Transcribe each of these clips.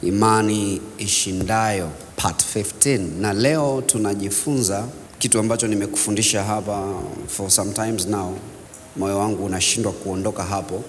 Imani Ishindayo part 15, na leo tunajifunza kitu ambacho nimekufundisha hapa for some times now. Moyo wangu unashindwa kuondoka hapo,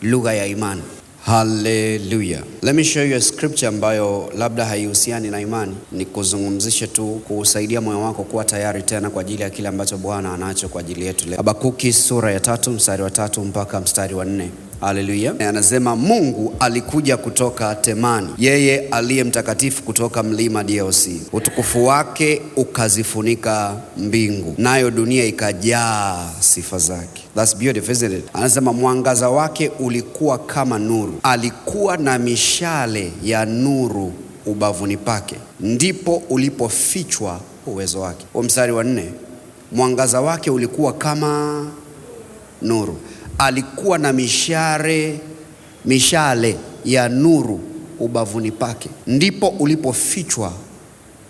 lugha ya imani. Haleluya! Let me show you a scripture ambayo labda haihusiani na imani, ni kuzungumzishe tu, kuusaidia moyo wako kuwa tayari tena kwa ajili ya kile ambacho Bwana anacho kwa ajili yetu leo. Habakuki sura ya 3 mstari wa 3 mpaka mstari wa 4. Haleluya. Anasema Mungu alikuja kutoka Temani, yeye aliye mtakatifu kutoka mlima DOC. Utukufu wake ukazifunika mbingu, nayo dunia ikajaa sifa zake. That's beautiful, isn't it? Anasema mwangaza wake ulikuwa kama nuru, alikuwa na mishale ya nuru ubavuni pake, ndipo ulipofichwa uwezo wake. Mstari wa 4, mwangaza wake ulikuwa kama nuru, alikuwa na mishale ya nuru ubavuni pake, ndipo ulipofichwa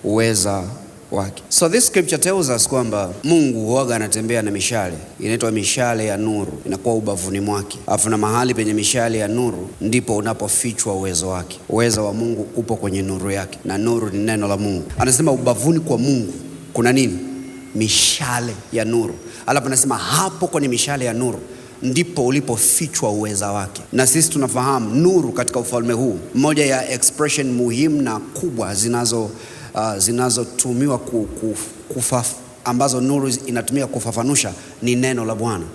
uweza wake. So this scripture tells us kwamba Mungu huaga anatembea na mishale, inaitwa mishale ya nuru, inakuwa ubavuni mwake. Alafu na mahali penye mishale ya nuru ndipo unapofichwa uwezo wake. Uwezo wa Mungu upo kwenye nuru yake, na nuru ni neno la Mungu. Anasema ubavuni kwa Mungu kuna nini? Mishale ya nuru. Alafu anasema hapo kwenye mishale ya nuru ndipo ulipofichwa uweza wake. Na sisi tunafahamu nuru katika ufalme huu, moja ya expression muhimu na kubwa zinazotumiwa ambazo nuru inatumika kufafanusha ni neno la Bwana.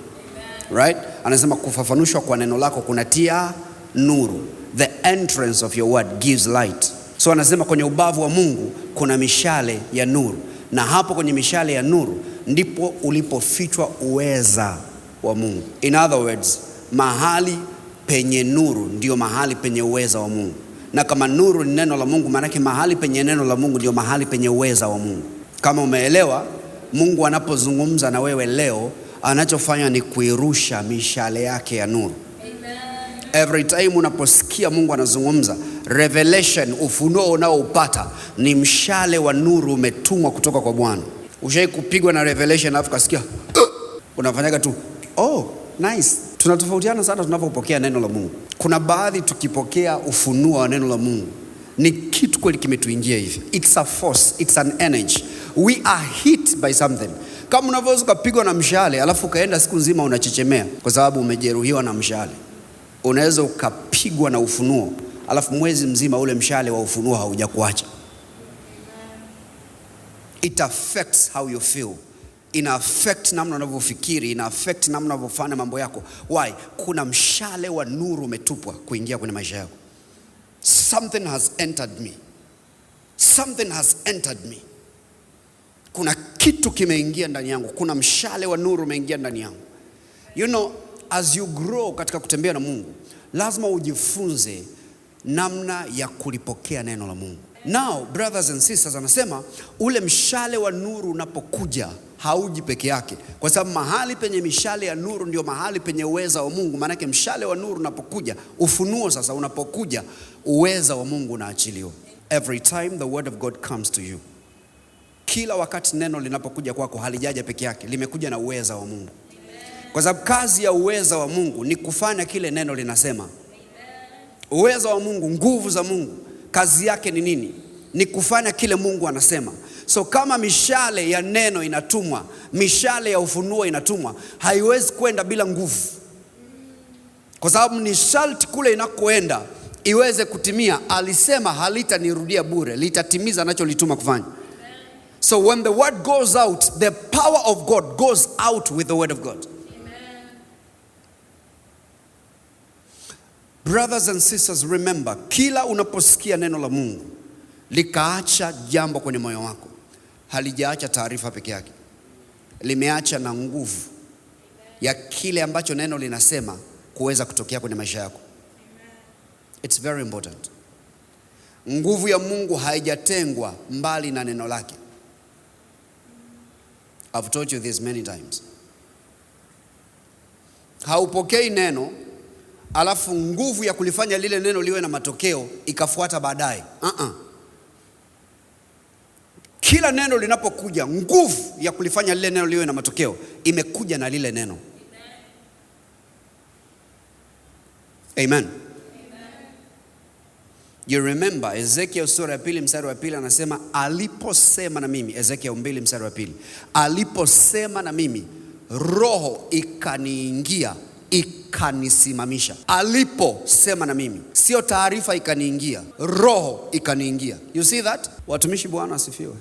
Right? Anasema kufafanushwa kwa neno lako kunatia nuru. The entrance of your word gives light. So anasema kwenye ubavu wa Mungu kuna mishale ya nuru, na hapo kwenye mishale ya nuru ndipo ulipofichwa uweza wa Mungu. In other words, mahali penye nuru ndio mahali penye uweza wa Mungu. Na kama nuru ni neno la Mungu, maana mahali penye neno la Mungu ndio mahali penye uweza wa Mungu. Kama umeelewa, Mungu anapozungumza na wewe leo, anachofanya ni kuirusha mishale yake ya nuru. Amen. Every time unaposikia Mungu anazungumza, revelation, ufunuo unaoupata ni mshale wa nuru umetumwa kutoka kwa Bwana. Ushai kupigwa na revelation alafu kasikia unafanyaga tu oh, nice. Tunatofautiana sana tunapopokea neno la Mungu. Kuna baadhi tukipokea ufunuo wa neno la Mungu ni kitu kweli kimetuingia hivi. It's a force, it's an energy. We are hit by something. Kama unavyoweza kupigwa na mshale alafu ukaenda siku nzima unachechemea kwa sababu umejeruhiwa na mshale. Unaweza ukapigwa na ufunuo alafu mwezi mzima ule mshale wa ufunuo haujakuacha. It affects how you feel. Ina affect namna unavyofikiri, ina affect namna unavyofanya mambo yako. Why? Kuna mshale wa nuru umetupwa kuingia kwenye maisha yako. Something has entered me. Something has entered me. Kuna kitu kimeingia ndani yangu. Kuna mshale wa nuru umeingia ndani yangu. You know, as you grow katika kutembea na Mungu, lazima ujifunze namna ya kulipokea neno la Mungu. Now, brothers and sisters, anasema ule mshale wa nuru unapokuja hauji peke yake, kwa sababu mahali penye mishale ya nuru ndio mahali penye uweza wa Mungu. Maana yake mshale wa nuru unapokuja, ufunuo sasa unapokuja, uweza wa Mungu unaachiliwa. Every time the word of God comes to you, kila wakati neno linapokuja kwako halijaja peke yake, limekuja na uweza wa Mungu. Kwa sababu kazi ya uweza wa Mungu ni kufanya kile neno linasema. Uweza wa Mungu, nguvu za Mungu, kazi yake ni nini? Ni kufanya kile Mungu anasema. So kama mishale ya neno inatumwa, mishale ya ufunuo inatumwa, haiwezi kwenda bila nguvu. Kwa sababu ni sharti kule inakoenda iweze kutimia. Alisema halitanirudia bure, litatimiza anacholituma kufanya. So when the word goes out, the power of God goes out with the word of God. Brothers and sisters, remember, kila unaposikia neno la Mungu likaacha jambo kwenye moyo wako, halijaacha taarifa peke yake, limeacha na nguvu ya kile ambacho neno linasema kuweza kutokea kwenye maisha yako. It's very important. Nguvu ya Mungu haijatengwa mbali na neno lake. I've taught you this many times. Haupokei neno alafu nguvu ya kulifanya lile neno liwe na matokeo ikafuata baadaye. Kila neno linapokuja, nguvu ya kulifanya lile neno liwe na matokeo imekuja na lile neno. Amen. Amen. You remember Ezekiel sura ya 2 mstari wa 2 anasema aliposema na mimi, Ezekiel 2 mstari wa 2, aliposema na mimi roho ikaniingia ikanisimamisha. Aliposema na mimi, sio taarifa ikaniingia, roho ikaniingia. You see that? Watumishi, Bwana asifiwe.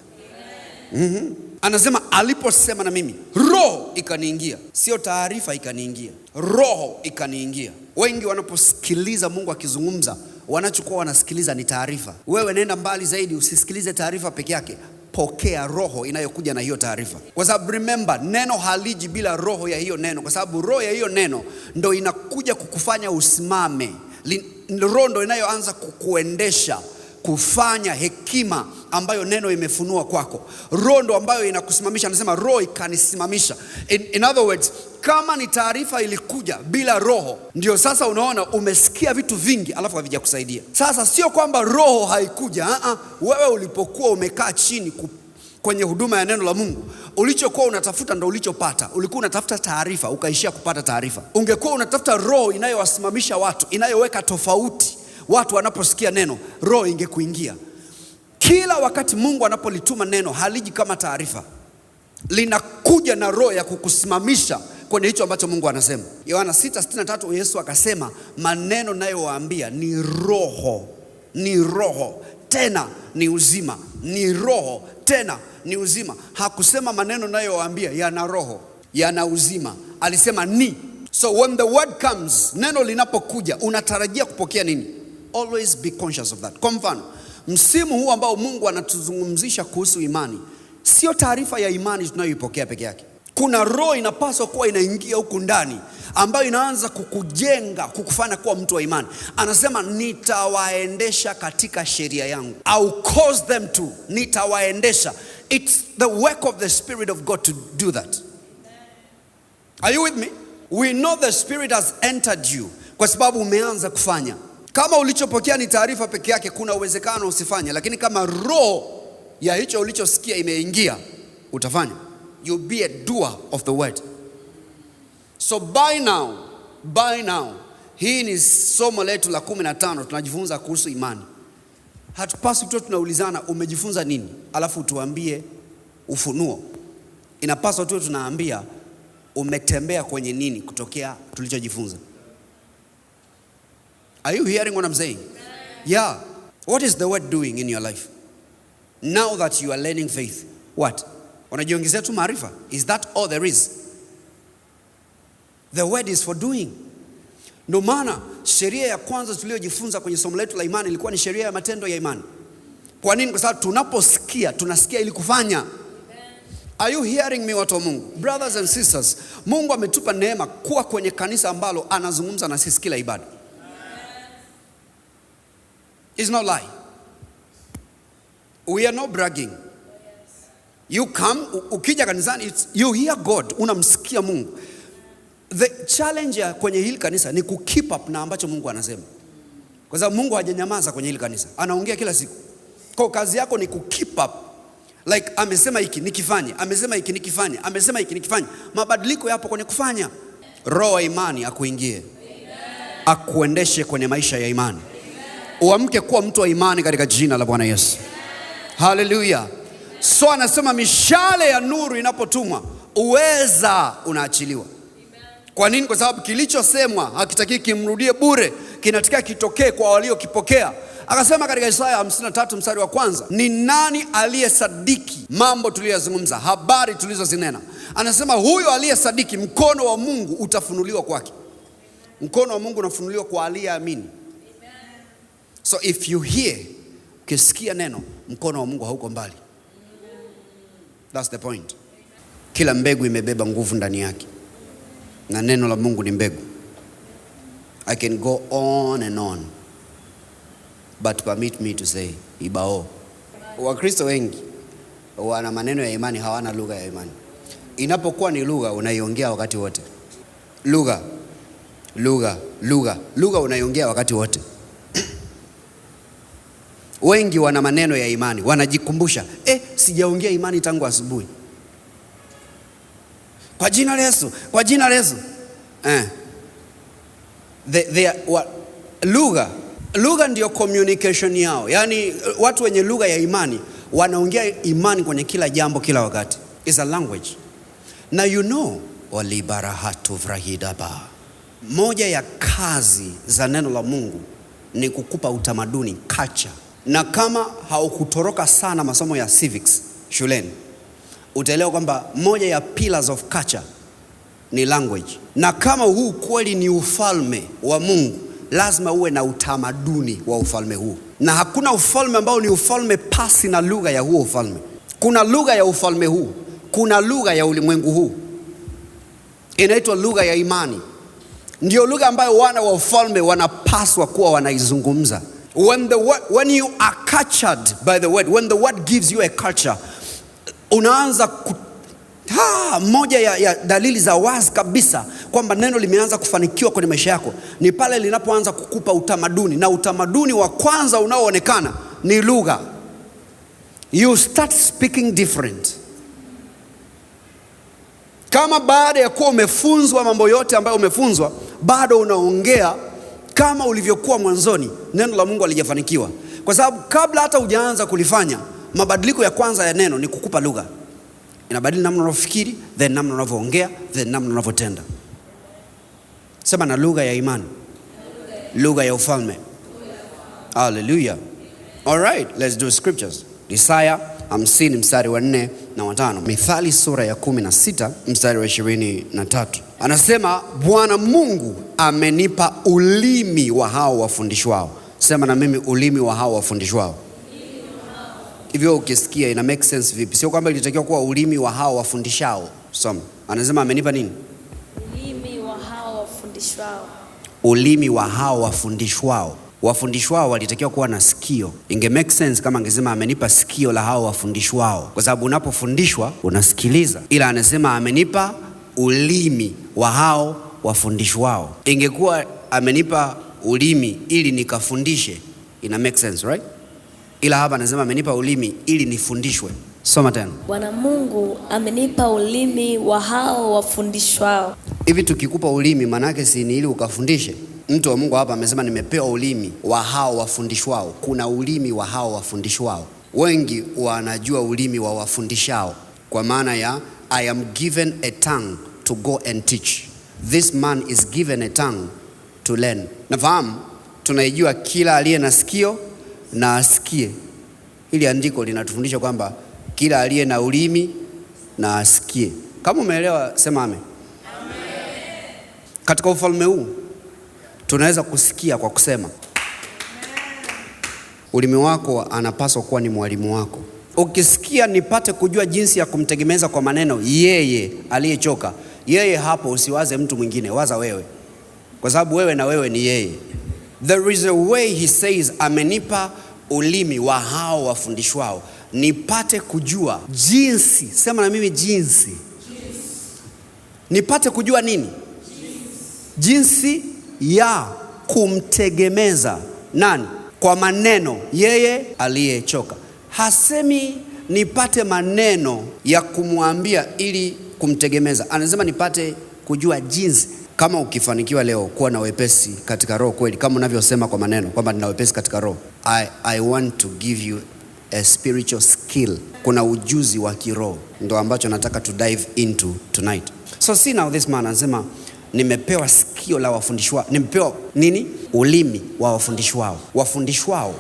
Anasema aliposema na mimi roho ikaniingia, sio taarifa ikaniingia, roho ikaniingia. Wengi wanaposikiliza Mungu akizungumza, wanachokuwa wanasikiliza ni taarifa. Wewe nenda mbali zaidi, usisikilize taarifa peke yake, pokea roho inayokuja na hiyo taarifa. Kwa sababu remember, neno haliji bila roho ya hiyo neno, kwa sababu roho ya hiyo neno ndo inakuja kukufanya usimame. Roho ndo inayoanza kukuendesha kufanya hekima ambayo neno imefunua kwako. Roho ndo ambayo inakusimamisha. Anasema roho ikanisimamisha. In other words, kama ni taarifa ilikuja bila roho, ndio sasa unaona umesikia vitu vingi alafu havijakusaidia. Sasa sio kwamba roho haikuja, wewe ulipokuwa umekaa chini kwenye huduma ya neno la Mungu, ulichokuwa unatafuta ndo ulichopata. Ulikuwa unatafuta taarifa, ukaishia kupata taarifa. Ungekuwa unatafuta roho inayowasimamisha watu, inayoweka tofauti watu wanaposikia neno, roho ingekuingia. Kila wakati Mungu anapolituma neno, haliji kama taarifa, linakuja na roho ya kukusimamisha kwenye hicho ambacho Mungu anasema. Yohana 6:63 Yesu akasema, maneno nayowaambia ni roho, ni roho tena ni uzima, ni roho tena ni uzima. Hakusema maneno nayowaambia yana roho, yana uzima, alisema ni. So when the word comes, neno linapokuja, unatarajia kupokea nini? Always be conscious of that. Kwa mfano, msimu huu ambao Mungu anatuzungumzisha kuhusu imani, sio taarifa ya imani tunayoipokea peke yake. Kuna roho inapaswa kuwa inaingia huku ndani ambayo inaanza kukujenga, kukufanya kuwa mtu wa imani. Anasema nitawaendesha katika sheria yangu. I'll cause them to, nitawaendesha. It's the work of the Spirit of God to do that. Are you with me? We know the Spirit has entered you kwa sababu umeanza kufanya. Kama ulichopokea ni taarifa peke yake, kuna uwezekano usifanye, lakini kama roho ya hicho ulichosikia imeingia, utafanya. You'll be a doer of the word. So by now, hii ni somo letu la 15, tunajifunza kuhusu imani. Hatupaswi tu tunaulizana umejifunza nini, alafu tuambie ufunuo. Inapaswa tu tunaambia umetembea kwenye nini kutokea tulichojifunza. Are you hearing what I'm saying? Yeah. What is the word doing in your life? Now that you are learning faith, what? Unajiongezea tu maarifa. Is that all there is? The word is for doing. Ndio maana sheria ya kwanza tuliyojifunza kwenye somo letu la imani ilikuwa ni sheria ya matendo ya imani. Kwa nini? Kwa sababu tunaposikia, tunasikia ili kufanya. Are you hearing me, watu wa Mungu? Brothers and sisters, Mungu ametupa neema kuwa kwenye kanisa ambalo anazungumza na sisi kila ibada. It's not lie. We are not bragging. You come, ukija kanisani, you hear God, unamsikia Mungu. The challenge ya kwenye hili kanisa ni ku keep up na ambacho Mungu anasema. Kwa sababu Mungu hajanyamaza kwenye hili kanisa. Anaongea kila siku. Kwa kazi yako ni ku keep up. Like amesema hiki nikifanye, amesema hiki nikifanye, amesema hiki nikifanye. Mabadiliko yapo kwenye kufanya. Roho ya imani akuingie. Akuendeshe kwenye maisha ya imani. Uamke kuwa mtu wa imani katika jina la Bwana Yesu. Hallelujah. So anasema mishale ya nuru inapotumwa, uweza unaachiliwa. Kwa nini? Kwa sababu kilichosemwa hakitaki kimrudie bure, kinatakiwa kitokee kwa waliokipokea. Akasema katika Isaya 53 mstari wa 1, ni nani aliyesadiki mambo tuliyozungumza, habari tulizozinena? Anasema huyo aliyesadiki, mkono wa Mungu utafunuliwa kwake. Mkono wa Mungu unafunuliwa kwa aliyeamini. So if you hear, ukisikia neno, mkono wa Mungu hauko mbali. That's the point. Kila mbegu imebeba nguvu ndani yake. Na neno la Mungu ni mbegu. I can go on and on. But permit me to say, ibao. Wakristo wengi wana maneno ya imani, hawana lugha ya imani. Inapokuwa ni lugha unaiongea wakati wote. Lugha, lugha, lugha, lugha unaiongea wakati wote. Wengi wana maneno ya imani, wanajikumbusha, sijaongea imani tangu asubuhi. Kwa jina la Yesu, kwa jina la Yesu. Lugha Lugha ndiyo communication yao. Yaani watu wenye lugha ya imani wanaongea imani kwenye kila jambo kila wakati. It's a language. Na you know, walibarahatu vrahidaba. Moja ya kazi za neno la Mungu ni kukupa utamaduni, culture. Na kama haukutoroka sana masomo ya civics shuleni, utaelewa kwamba moja ya pillars of culture ni language. Na kama huu kweli ni ufalme wa Mungu, lazima uwe na utamaduni wa ufalme huu. Na hakuna ufalme ambao ni ufalme pasi na lugha ya huo ufalme. Kuna lugha ya ufalme huu, kuna lugha ya ulimwengu huu, inaitwa lugha ya imani. Ndio lugha ambayo wana wa ufalme wanapaswa kuwa wanaizungumza. When you are captured by the word, when the word gives you a culture, unaanza moja ya dalili za wazi kabisa kwamba neno limeanza kufanikiwa kwenye maisha yako ni pale linapoanza kukupa utamaduni. Na utamaduni wa kwanza unaoonekana ni lugha. You start speaking different. Kama baada ya kuwa umefunzwa mambo yote ambayo umefunzwa, bado unaongea kama ulivyokuwa mwanzoni, neno la Mungu halijafanikiwa. Kwa sababu kabla hata hujaanza kulifanya, mabadiliko ya kwanza ya neno ni kukupa lugha. Inabadili namna unavyofikiri, then namna unavyoongea, then namna unavyotenda. Sema na lugha ya imani, lugha ya ufalme. Hallelujah. All right, let's do scriptures. Isaya 50 mstari wa 4 na 5. Mithali sura ya 16 mstari wa 23. Anasema Bwana Mungu amenipa ulimi wa hao wafundishwao. Sema na mimi, ulimi wa hao wafundishwao. Hivyo ukisikia ina make sense vipi? Sio kwamba ilitakiwa kuwa ulimi wa hao wafundishao. Soma. Anasema amenipa nini? Ulimi wa hao wafundishwao. Ulimi wa hao wafundishwao. Wafundishwao walitakiwa kuwa na sikio. Inge make sense kama angesema amenipa sikio la hao wafundishwao, kwa sababu unapofundishwa unasikiliza. Ila anasema amenipa ulimi wa hao wafundishwao. Ingekuwa amenipa ulimi ili nikafundishe, ina make sense, right? Ila hapa anasema amenipa ulimi ili nifundishwe. Soma tena. Bwana Mungu amenipa ulimi wa hao wafundishwao. Hivi tukikupa ulimi maana yake si ni ili ukafundishe? Mtu wa Mungu hapa amesema nimepewa ulimi wa hao wafundishwao. Kuna ulimi wa hao wafundishwao. Wengi wanajua ulimi wa wafundishao, kwa maana ya I am given a tongue to go and teach. This man is given a tongue to learn. Nafahamu tunaijua kila aliye na sikio na asikie. Hili andiko linatufundisha kwamba kila aliye na ulimi na asikie. Kama umeelewa sema amen. Amen. Katika ufalme huu tunaweza kusikia kwa kusema. Ulimi wako anapaswa kuwa ni mwalimu wako. Ukisikia nipate kujua jinsi ya kumtegemeza kwa maneno yeye aliyechoka, yeye hapo usiwaze mtu mwingine, waza wewe. Kwa sababu wewe na wewe ni yeye. There is a way he says amenipa ulimi wa hao wafundishwao nipate kujua jinsi. Sema na mimi, jinsi. Nipate kujua nini? Jinsi ya kumtegemeza nani? Kwa maneno yeye aliyechoka. Hasemi nipate maneno ya kumwambia ili kumtegemeza. Anasema nipate kujua jinsi. Kama ukifanikiwa leo kuwa na wepesi katika roho kweli, kama unavyosema kwa maneno kwamba nina wepesi katika roho, I want to give you a spiritual skill. Kuna ujuzi wa kiroho ndo ambacho nataka to dive into tonight. So see now this man anasema nimepewa sikio la wafundishwao. Nimepewa nini? Ulimi wa wafundishwao. Wafundishwao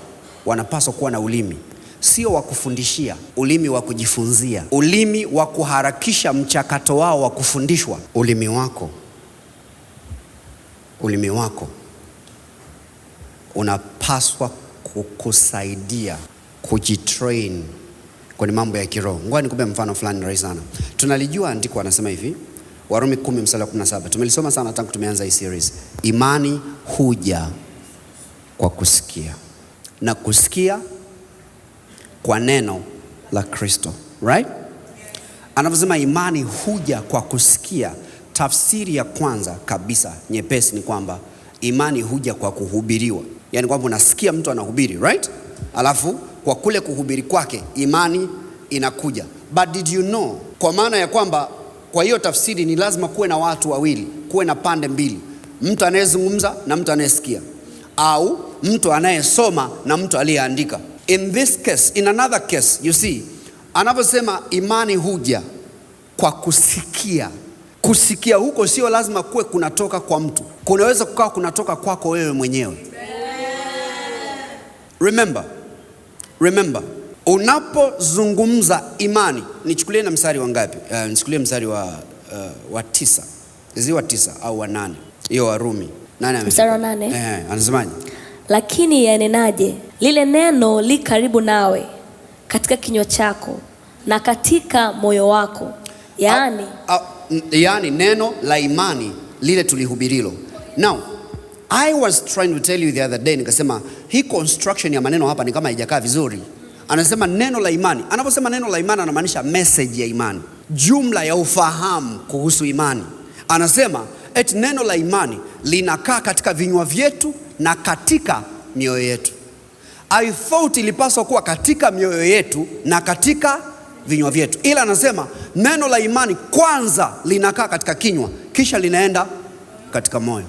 wanapaswa kuwa na ulimi, sio wa kufundishia, ulimi wa kujifunzia, ulimi wa kuharakisha mchakato wao wa kufundishwa. Ulimi wako, ulimi wako unapaswa kukusaidia kujitrain kwenye mambo ya kiroho. Ngoja nikupe mfano fulani rahisi sana. Tunalijua andiko anasema hivi, Warumi 10 mstari wa 17. Tumelisoma sana tangu tumeanza hii series. Imani huja kwa kusikia, na kusikia kwa neno la Kristo. Right? Anavyosema imani huja kwa kusikia, tafsiri ya kwanza kabisa nyepesi ni kwamba imani huja kwa kuhubiriwa. Yaani kwamba unasikia mtu anahubiri, right? Alafu kwa kule kuhubiri kwake imani inakuja. But did you know, kwa maana ya kwamba kwa hiyo tafsiri ni lazima kuwe na watu wawili, kuwe na pande mbili, mtu anayezungumza na mtu anayesikia, au mtu anayesoma na mtu aliyeandika. In this case, in another case, you see, anavyosema imani huja kwa kusikia. Kusikia huko sio lazima kuwe kunatoka kwa mtu, kunaweza kukawa kunatoka kwako wewe mwenyewe. Remember, unapozungumza imani, nichukulie na mstari wa ngapi? Nichukulie mstari wa 9. Zi wa 9 au wa 8. Hiyo Warumi. Nani amefika? Mstari wa 8. Anasemaje? Lakini yanenaje? Lile neno li karibu nawe, katika kinywa chako na katika moyo wako. Yaani yaani neno la imani lile tulihubirilo. Now, I was trying to tell you the other day, nikasema hii construction ya maneno hapa ni kama haijakaa vizuri. Anasema neno la imani. Anaposema neno la imani anamaanisha message ya imani, jumla ya ufahamu kuhusu imani. Anasema eti neno la imani linakaa katika vinywa vyetu na katika mioyo yetu. I thought ilipaswa kuwa katika mioyo yetu na katika vinywa vyetu, ila anasema neno la imani kwanza linakaa katika kinywa, kisha linaenda katika moyo.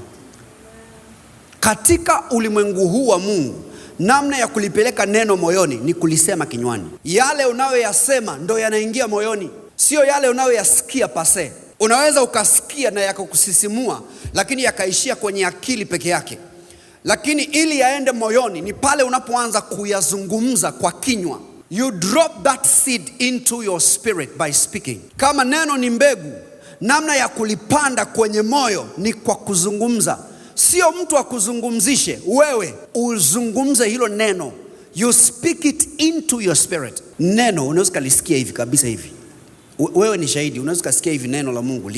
Katika ulimwengu huu wa Mungu, namna ya kulipeleka neno moyoni ni kulisema kinywani. Yale unayoyasema ndo yanaingia moyoni, sio yale unayoyasikia pase. Unaweza ukasikia na yakakusisimua, lakini yakaishia kwenye akili peke yake. Lakini ili yaende moyoni ni pale unapoanza kuyazungumza kwa kinywa. You drop that seed into your spirit by speaking. Kama neno ni mbegu, namna ya kulipanda kwenye moyo ni kwa kuzungumza. Sio mtu akuzungumzishe, wewe uzungumze hilo neno. You speak it into your spirit. Neno unaweza kulisikia hivi kabisa hivi. Wewe ni shahidi, unaweza kusikia hivi neno la Mungu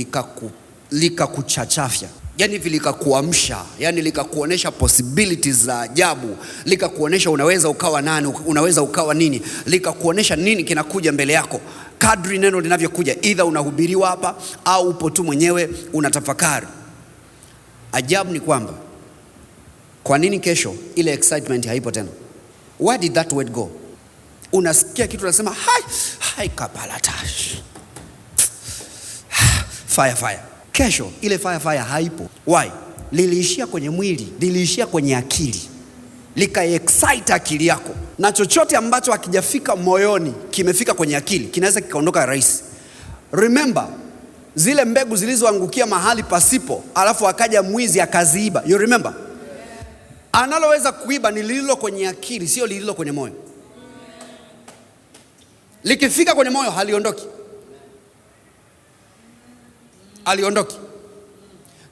likakuchachafya. Yaani hivi likakuamsha, yaani likakuonesha possibilities za ajabu, likakuonesha unaweza ukawa nani, unaweza ukawa nini, likakuonesha nini kinakuja mbele yako. Kadri neno linavyokuja, either unahubiriwa hapa au upo tu mwenyewe unatafakari. Ajabu ni kwamba kwa nini kesho ile excitement haipo tena? Where did that word go? Unasikia kitu unasema hai hai kapalatash. Fire fire. Kesho ile fire fire haipo. Why? Liliishia kwenye mwili, liliishia kwenye akili. Lika excite akili yako. Na chochote ambacho hakijafika moyoni kimefika kwenye akili, kinaweza kikaondoka rahisi. Remember, zile mbegu zilizoangukia mahali pasipo, alafu akaja mwizi akaziiba. You remember? Analoweza kuiba ni lililo kwenye akili, sio lililo kwenye moyo. Likifika kwenye moyo haliondoki. Aliondoki.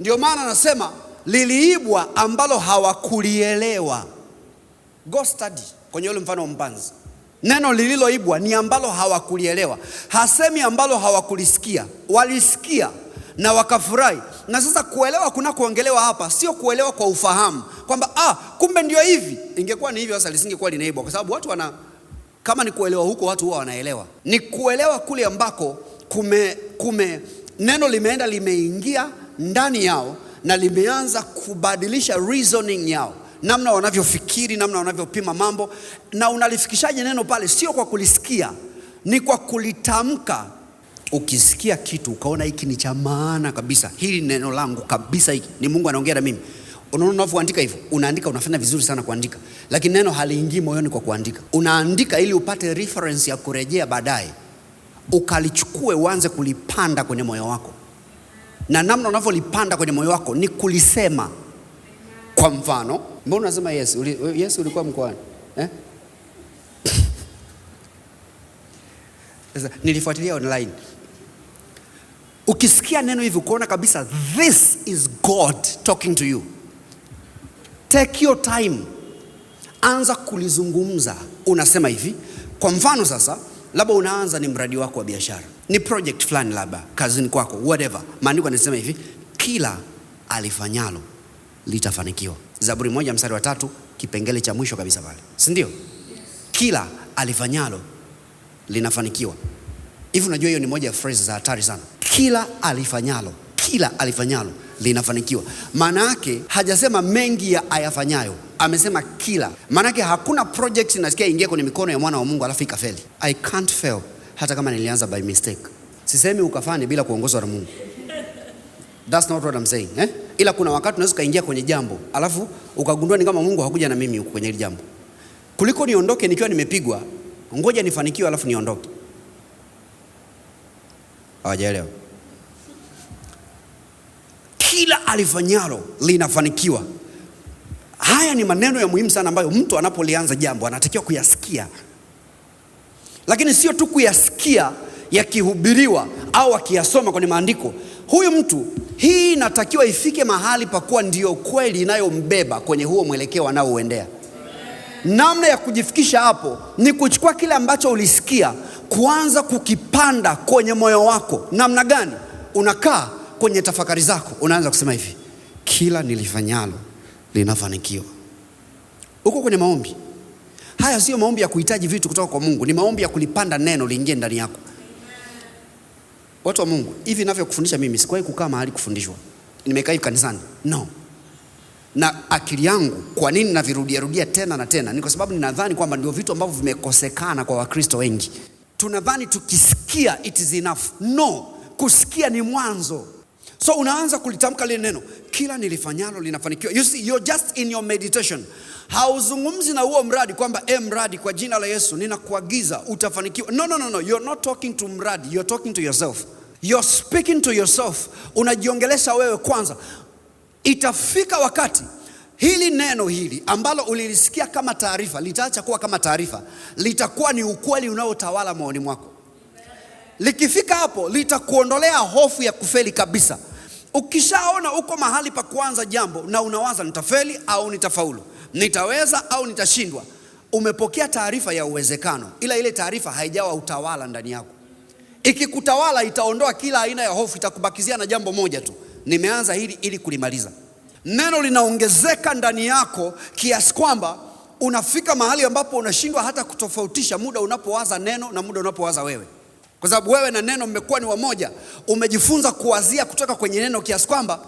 Ndio maana anasema liliibwa ambalo hawakulielewa. Go study kwenye ule mfano wa mpanzi. Neno lililoibwa ni ambalo hawakulielewa. Hasemi ambalo hawakulisikia. Walisikia na wakafurahi. Na sasa kuelewa kunakoongelewa hapa sio kuelewa kwa ufahamu kwamba kumbe ndio hivi. Ingekuwa ni hivyo sasa lisingekuwa linaibwa, kwa sababu watu wana, kama ni kuelewa huko watu huwa wanaelewa. Ni kuelewa kule ambako kume neno limeenda limeingia ndani yao na limeanza kubadilisha reasoning yao, namna wanavyofikiri, namna wanavyopima mambo. Na unalifikishaje neno pale? Sio kwa kulisikia, ni kwa kulitamka. Ukisikia kitu ukaona hiki ni cha maana kabisa, hili neno langu kabisa, hiki ni Mungu anaongea na mimi. Unaona unavyoandika hivyo, unaandika, unafanya vizuri sana kuandika, lakini neno haliingii moyoni kwa kuandika. Unaandika ili upate reference ya kurejea baadaye, ukalichukue uanze kulipanda kwenye moyo wako. Na namna unavyolipanda kwenye moyo wako ni kulisema. Kwa mfano, mbona unasema yes? Yes ulikuwa mkoani? Sasa nilifuatilia online. Ukisikia neno hivi ukaona kabisa this is God talking to you, take your time, anza kulizungumza. Unasema hivi, kwa mfano sasa, labda unaanza ni mradi wako wa biashara, ni project fulani labda kazini kwako, whatever. Maandiko yanasema hivi, kila alifanyalo litafanikiwa. Zaburi 1:3, kipengele cha mwisho kabisa pale, si ndio? Kila alifanyalo linafanikiwa. Hivi unajua hiyo ni moja ya phrase za hatari sana. Kila alifanyalo, kila alifanyalo linafanikiwa. Maana yake hajasema mengi ya ayafanyayo, amesema kila. Maana yake hakuna project nasikia ingia kwenye mikono ya mwana wa Mungu alafu ikafeli. I can't fail hata kama nilianza by mistake. Sisemi ukafanye bila kuongozwa na Mungu. That's not what I'm saying, eh? Ila kuna wakati unaweza ukaingia kwenye jambo alafu ukagundua ni kama Mungu hakuja na mimi huko kwenye hili jambo. Kuliko niondoke nikiwa nimepigwa, ngoja nifanikiwe alafu niondoke. Hawajaelewa. Kila alifanyalo linafanikiwa. Haya ni maneno ya muhimu sana ambayo mtu anapolianza jambo anatakiwa kuyasikia. Lakini sio tu kuyasikia yakihubiriwa au akiyasoma kwenye maandiko. Huyu mtu, hii inatakiwa ifike mahali pa kuwa ndiyo kweli inayombeba kwenye huo mwelekeo anaouendea. Namna ya kujifikisha hapo ni kuchukua kile ambacho ulisikia, kuanza kukipanda kwenye moyo wako. Namna gani? Unakaa kwenye tafakari zako, unaanza kusema hivi, kila nilifanyalo linafanikiwa. Uko kwenye maombi. Haya sio maombi ya kuhitaji vitu kutoka kwa Mungu, ni maombi ya kulipanda neno liingie ndani yako. Watu wa Mungu, hivi ninavyokufundisha mimi, sikuwahi kukaa mahali kufundishwa. Nimekaa hivi kanisani. No. Na akili yangu, kwa nini navirudia rudia tena na tena? Ni kwa sababu ninadhani kwamba ndio vitu ambavyo vimekosekana kwa Wakristo wengi. Tunadhani tukisikia it is enough. No, kusikia ni mwanzo. So unaanza kulitamka lile neno, kila nilifanyalo linafanikiwa. You see, you're just in your meditation. Hauzungumzi na huo mradi kwamba mradi, kwa jina la Yesu ninakuagiza utafanikiwa. No, no, no, no. You're not talking to mradi, you're talking to yourself. You're speaking to yourself. Unajiongelesha wewe kwanza. Itafika wakati hili neno hili ambalo ulilisikia kama taarifa litaacha kuwa kama taarifa, litakuwa ni ukweli unaotawala moyoni mwako. Likifika hapo litakuondolea hofu ya kufeli kabisa. Ukishaona uko mahali pa kuanza jambo na unawaza nitafeli au nitafaulu, nitaweza au nitashindwa, umepokea taarifa ya uwezekano, ila ile taarifa haijawa utawala ndani yako. Ikikutawala itaondoa kila aina ya hofu, itakubakizia na jambo moja tu, nimeanza hili ili kulimaliza. Neno linaongezeka ndani yako kiasi kwamba unafika mahali ambapo unashindwa hata kutofautisha muda unapowaza neno na muda unapowaza wewe. Kwa sababu wewe na neno mmekuwa ni wamoja. Umejifunza kuwazia kutoka kwenye neno kiasi kwamba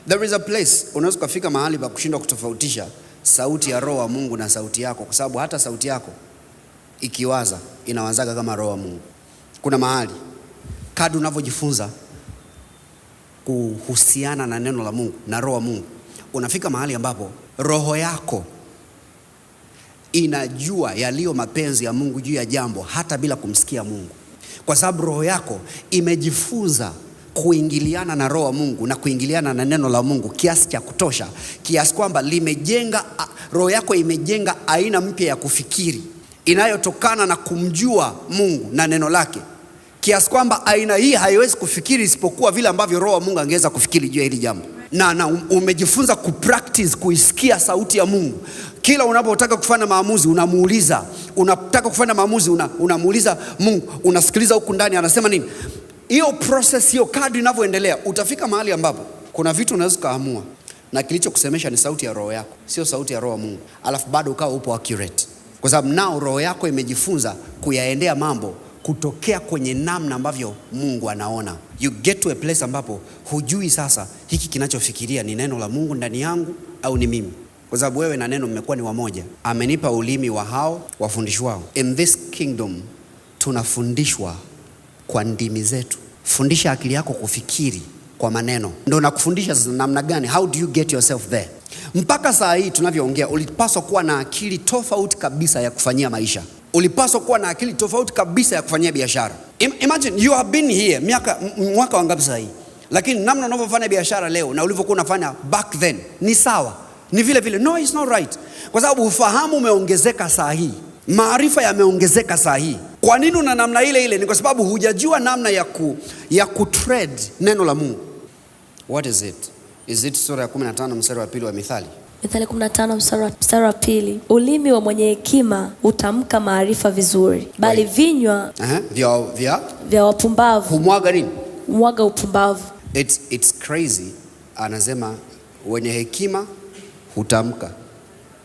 there is a place unaweza kufika mahali pa kushindwa kutofautisha sauti ya Roho wa Mungu na sauti yako, kwa sababu hata sauti yako ikiwaza inawazaga kama Roho wa Mungu. Kuna mahali kadri unavyojifunza kuhusiana na neno la Mungu na Roho wa Mungu, unafika mahali ambapo roho yako inajua yaliyo mapenzi ya Mungu juu ya jambo hata bila kumsikia Mungu. Kwa sababu roho yako imejifunza kuingiliana na Roho wa Mungu na kuingiliana na neno la Mungu kiasi cha kutosha, kiasi kwamba limejenga, roho yako imejenga aina mpya ya kufikiri inayotokana na kumjua Mungu na neno lake, kiasi kwamba aina hii haiwezi kufikiri isipokuwa vile ambavyo Roho wa Mungu angeweza kufikiri juu ya hili jambo. Na umejifunza kupractice kuisikia sauti ya Mungu. Kila unapotaka kufanya maamuzi unamuuliza, unataka kufanya maamuzi unamuuliza Mungu, unasikiliza huku ndani anasema nini. Hiyo process hiyo kadri inavyoendelea utafika mahali ambapo kuna vitu unaweza kuamua na kilichokusemesha ni sauti ya roho yako, sio sauti ya Roho wa Mungu. Alafu bado ukawa upo accurate. Kwa sababu nao roho yako imejifunza kuyaendea mambo kutokea kwenye namna ambavyo Mungu anaona. You get to a place ambapo hujui sasa hiki kinachofikiria ni neno la Mungu ndani yangu au ni mimi. Kwa sababu wewe na neno mmekuwa ni wamoja. Amenipa ulimi wa hao wafundishwao. In this kingdom tunafundishwa kwa ndimi zetu. Fundisha akili yako kufikiri kwa maneno. Ndio nakufundisha sasa namna gani, how do you get yourself there. Mpaka saa hii tunavyoongea ulipaswa kuwa na akili tofauti kabisa ya kufanyia maisha. Ulipaswa kuwa na akili tofauti kabisa ya kufanyia biashara. Imagine you have been here mwaka wangapi sasa hii? Lakini namna unavyofanya biashara leo na ulivyokuwa unafanya back then ni sawa. Ni vile vile. No, it's not right. Kwa sababu ufahamu umeongezeka saa hii. Maarifa yameongezeka saa hii. Kwa nini una namna ile ile? Ni kwa sababu hujajua namna ya kutrade neno la Mungu. What is it? Is it sura ya 15 mstari wa 2 wa Mithali? Mithali 15 mstari wa 2. Ulimi wa mwenye hekima hutamka maarifa vizuri, bali vinywa vya wapumbavu humwaga nini? Humwaga upumbavu. It's crazy. Anasema wenye hekima hutamka,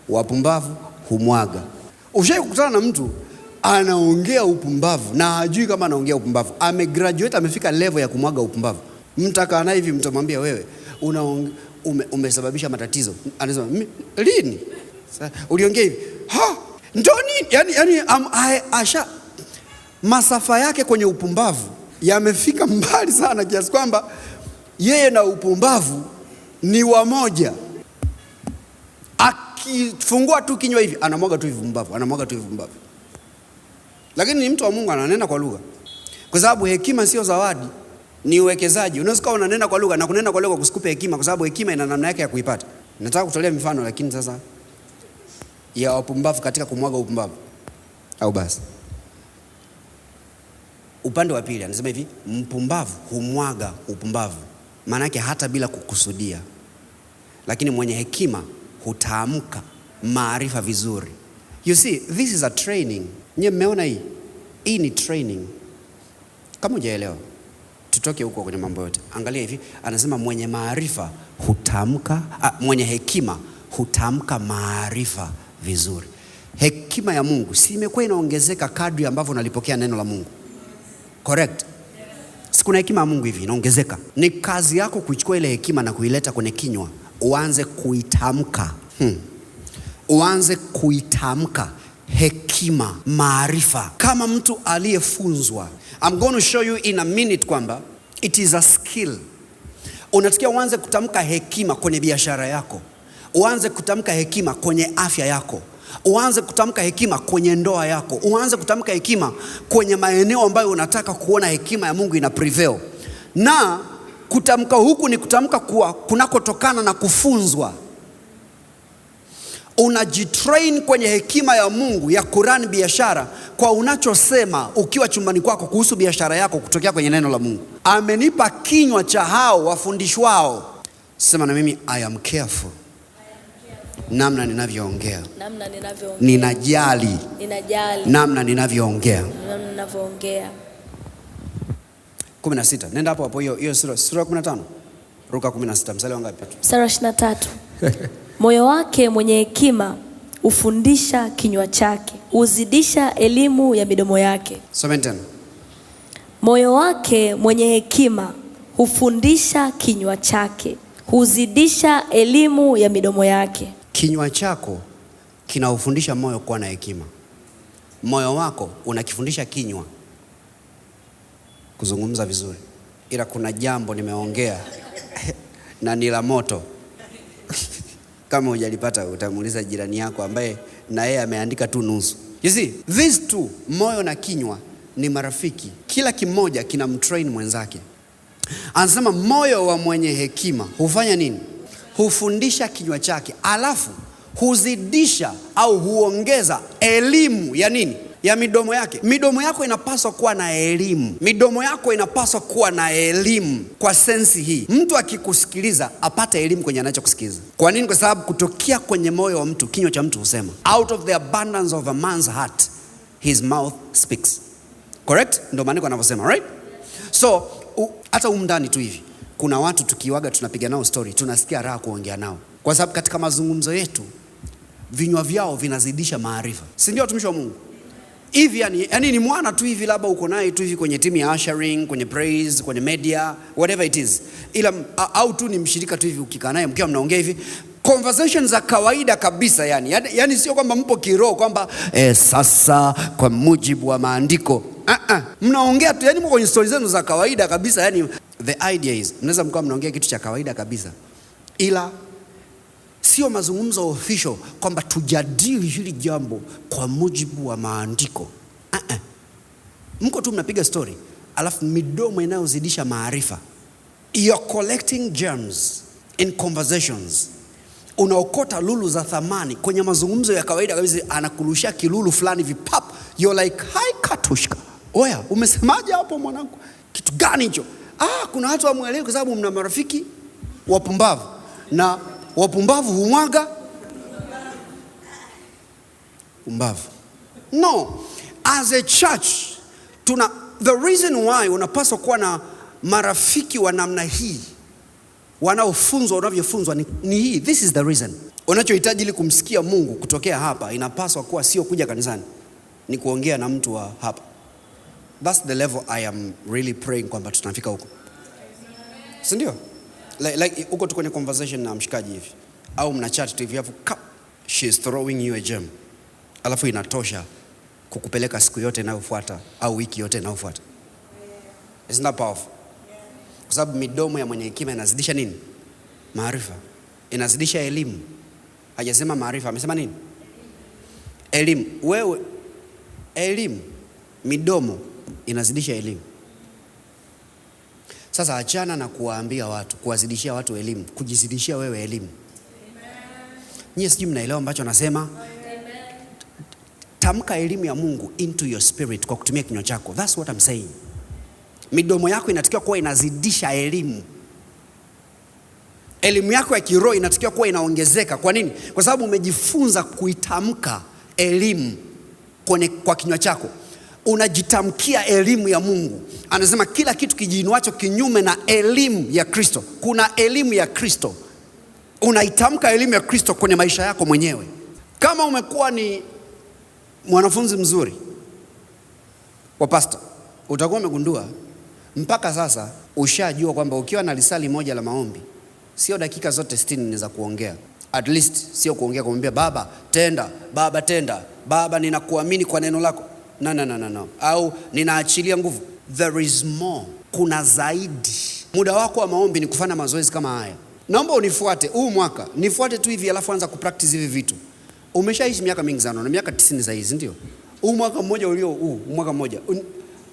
wapumbavu humwaga. Ushawahi kukutana na mtu anaongea upumbavu na hajui kama anaongea upumbavu? Amegraduate, amefika level ya kumwaga upumbavu. Mtakaa naye hivi, mtamwambia wewe umesababisha matatizo. Anasema lini? Uliongea hivi? Ha, ndio nini? Yani asha masafa yake kwenye upumbavu yamefika mbali sana kiasi kwamba yeye na upumbavu Ni wamoja. Akifungua tu kinywa hivi anamwaga tu vipumbavu, anamwaga tu vipumbavu. Lakini ni mtu wa Mungu, ananena kwa lugha. Kwa sababu hekima sio zawadi, ni uwekezaji. Unaweza kuwa unanena kwa lugha na kunena kwa lugha kusikupe hekima, kwa sababu hekima ina namna yake ya kuipata. Nataka kutolea mifano, lakini sasa ya wapumbavu katika kumwaga upumbavu. Au basi. Upande wa pili anasema hivi, mpumbavu humwaga upumbavu, maana yake hata bila kukusudia. Lakini mwenye hekima hutamka maarifa vizuri. You see, this is a training. Nyie mmeona hii? Hii ni training. Kama hujaelewa, tutoke huko kwenye mambo yote. Angalia hivi, anasema mwenye maarifa hutamka, mwenye hekima hutamka maarifa vizuri. Hekima ya Mungu si imekuwa inaongezeka kadri ambavyo unalipokea neno la Mungu. Correct? Si kuna hekima ya Mungu hivi inaongezeka. Ni kazi yako kuichukua ile hekima na kuileta kwenye kinywa, uanze kuitamka. Uanze kuitamka hekima, maarifa kama mtu aliyefunzwa. I'm going to show you in a minute kwamba it is a skill. Unatakiwa uanze kutamka hekima kwenye biashara yako, uanze kutamka hekima kwenye afya yako, uanze kutamka hekima kwenye ndoa yako, uanze kutamka hekima kwenye maeneo ambayo unataka kuona hekima ya Mungu ina prevail. Na kutamka huku ni kutamka kuwa kunakotokana na kufunzwa. Unajitrain kwenye hekima ya Mungu ya kurun biashara kwa unachosema ukiwa chumbani kwako kuhusu biashara yako kutokea kwenye neno la Mungu. Amenipa kinywa cha hao wafundishwao. Sema na mimi, I am careful namna ninavyoongea. Namna ninavyoongea. Ninajali Ninajali namna ninavyoongea. namna ninavyoongea. 16. Nenda hapo hapo hiyo sura 15. Ruka 16 mstari wa ngapi? Mstari wa 23. Moyo wake mwenye hekima hufundisha kinywa chake, huzidisha elimu ya midomo yake. Soma tena. Moyo wake mwenye hekima hufundisha kinywa chake, huzidisha elimu ya midomo yake. Kinywa chako kinaufundisha moyo kuwa na hekima. Moyo wako unakifundisha kinywa kuzungumza vizuri. Ila kuna jambo nimeongea na ni la moto. Kama hujalipata utamuuliza jirani yako ambaye na yeye ameandika tu nusu. You see, these two, moyo na kinywa, ni marafiki. Kila kimoja kinamtrain mwenzake. Anasema moyo wa mwenye hekima hufanya nini? Hufundisha kinywa chake, alafu huzidisha au huongeza elimu ya nini? Ya midomo yake. Midomo yako inapaswa kuwa na elimu. Midomo yako inapaswa kuwa na elimu kwa sensi hii. Mtu akikusikiliza apate elimu kwenye anachokusikiliza. Kwa nini? Kwa sababu kutokea kwenye moyo wa mtu, kinywa cha mtu husema. Out of the abundance of a man's heart, his mouth speaks. Correct? Ndio maandiko yanavyosema, right? So, hata humu ndani tu hivi kuna watu tukiwaga tunapiga nao story, tunasikia raha kuongea nao. Kwa sababu katika mazungumzo yetu vinywa vyao vinazidisha maarifa. Si ndio watumishi wa Mungu? Hivi yani ni mwana tu hivi, labda uko naye tu hivi kwenye timu ya ushering, kwenye praise, kwenye media, whatever it is. Ila au tu ni mshirika tu hivi, ukikaa naye mkiwa mnaongea hivi conversations za kawaida kabisa, yani sio kwamba mpo kiroho kwamba sasa kwa mujibu wa maandiko. Mnaongea tu, yani mko kwenye stories zenu za kawaida kabisa, yani the idea is mnaweza mkawa mnaongea kitu cha kawaida kabisa, ila sio mazungumzo official kwamba tujadili hili jambo kwa mujibu wa maandiko. Mko tu mnapiga story, alafu midomo inayozidisha maarifa. You're collecting gems in conversations. Unaokota lulu za thamani kwenye mazungumzo ya kawaida kabisa, anakurushia kilulu fulani vipap, you're like, hi katushka. Oya, umesemaje hapo mwanangu? Kitu gani hicho? Kuna watu hawamuelewi kwa sababu mna marafiki wapumbavu. Na wapumbavu humwaga pumbavu. No, as a church tuna the reason why unapaswa kuwa na marafiki wa namna hii wanaofunzwa unavyofunzwa ni hii. This is the reason. Unachohitaji ili kumsikia Mungu kutokea hapa inapaswa kuwa sio kuja kanisani, ni kuongea na mtu wa hapa. That's the level I am really praying kwamba tunafika huko. Si ndio? Like uko tu kwenye conversation na mshikaji hivi au mna chat tu hivi, alafu she is throwing you a gem. Alafu inatosha kukupeleka siku yote inayofuata au wiki yote inayofuata. Isn't that powerful? Kwa sababu midomo ya mwenye hekima inazidisha nini? Maarifa inazidisha elimu. Hajasema maarifa, amesema nini? Elimu. Wewe elimu, midomo inazidisha elimu. Sasa achana na kuwaambia watu, kuwazidishia watu elimu, kujizidishia wewe elimu. Nyie sijui mnaelewa ambacho nasema? Tamka elimu ya Mungu into your spirit kwa kutumia kinywa chako. That's what I'm saying. Midomo yako inatakiwa kuwa inazidisha elimu. Elimu yako ya kiroho inatakiwa kuwa inaongezeka. Kwa nini? Kwa sababu umejifunza kuitamka elimu kwa kinywa chako. Unajitamkia elimu ya Mungu. Anasema kila kitu kijiinuacho kinyume na elimu ya Kristo. Kuna elimu ya Kristo. Unaitamka elimu ya Kristo kwenye maisha yako mwenyewe. Kama umekuwa ni mwanafunzi mzuri wa pastor, utakuwa umegundua mpaka sasa ushajua kwamba ukiwa na lisali moja la maombi, sio dakika zote 60 ni za kuongea. At least sio kuongea kumwambia Baba tenda, Baba tenda, Baba ninakuamini kwa neno lako. No, no, no, no, no. Au ninaachilia nguvu. There is more. Kuna zaidi. Muda wako wa maombi ni kufanya mazoezi kama haya. Naomba unifuate huu mwaka. Nifuate tu hivi alafu anza kupractice hivi vitu. Umeshaishi miaka mingi sana, na miaka 90 za hizi ndio. Huu mwaka mmoja ulio huu, mwaka mmoja.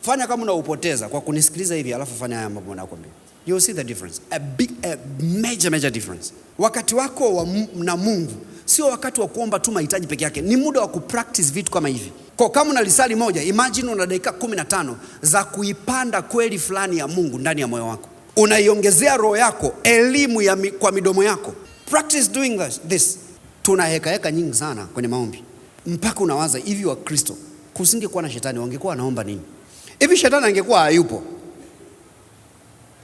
Fanya kama unaupoteza kwa kunisikiliza hivi alafu fanya haya mambo nakwambia. You'll see the difference. A big, a major, major difference. Wakati wako wa na Mungu sio wakati wa kuomba tu mahitaji peke yake, ni muda wa kupractice vitu kama hivi. Kwa kama una lisali moja, imagine una dakika 15 za kuipanda kweli fulani ya Mungu ndani ya moyo wako. Unaiongezea roho yako elimu ya kwa midomo yako. Practice doing this. Tuna heka heka nyingi sana kwenye maombi. Mpaka unawaza hivi wa Kristo kusingekuwa na shetani wangekuwa wanaomba nini? Hivi shetani angekuwa hayupo,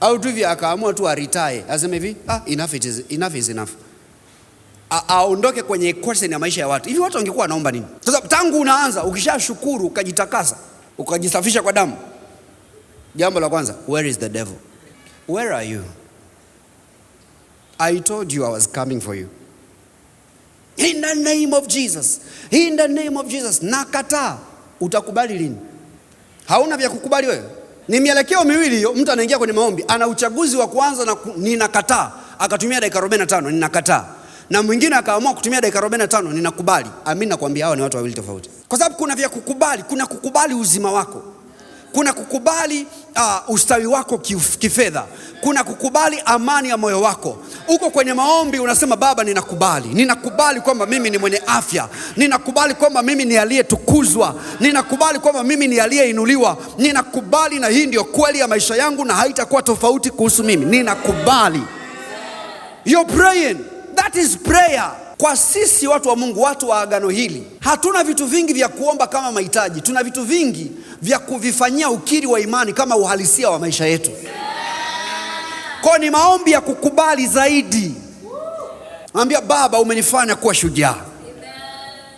au tu hivi akaamua tu aritae, aseme hivi, enough it is, enough is enough. Aondoke kwenye equation ya maisha ya watu. Hivi watu wangekuwa wanaomba nini? Sasa tangu unaanza ukishashukuru ukajitakasa, ukajisafisha kwa damu. Jambo la kwanza, where is the devil? Where are you? I told you I was coming for you. In the name of Jesus. In the name of Jesus. Nakataa. Utakubali lini? Hauna vya kukubali wewe? Ni mielekeo miwili hiyo. Mtu anaingia kwenye maombi, ana uchaguzi wa kuanza na ninakataa, akatumia dakika 45 ninakataa. Na mwingine akaamua kutumia dakika 45 ninakubali. Amini nakwambia hawa ni watu wawili tofauti. Kwa sababu kuna vya kukubali, kuna kukubali uzima wako. Kuna kukubali ustawi wako kifedha. Kuna kukubali amani ya moyo wako. Uko kwenye maombi unasema Baba ninakubali. Ninakubali kwamba mimi ni mwenye afya. Ninakubali kwamba mimi ni aliyetukuzwa. Ninakubali kwamba mimi ni aliyeinuliwa. Ninakubali na hii ndio kweli ya maisha yangu na haitakuwa tofauti kuhusu mimi. Ninakubali. You're praying. That is prayer. Kwa sisi watu wa Mungu, watu wa agano hili, hatuna vitu vingi vya kuomba kama mahitaji. Tuna vitu vingi vya kuvifanyia ukiri wa imani kama uhalisia wa maisha yetu. Kwa ni maombi ya kukubali zaidi. Mwambia Baba umenifanya kuwa shujaa.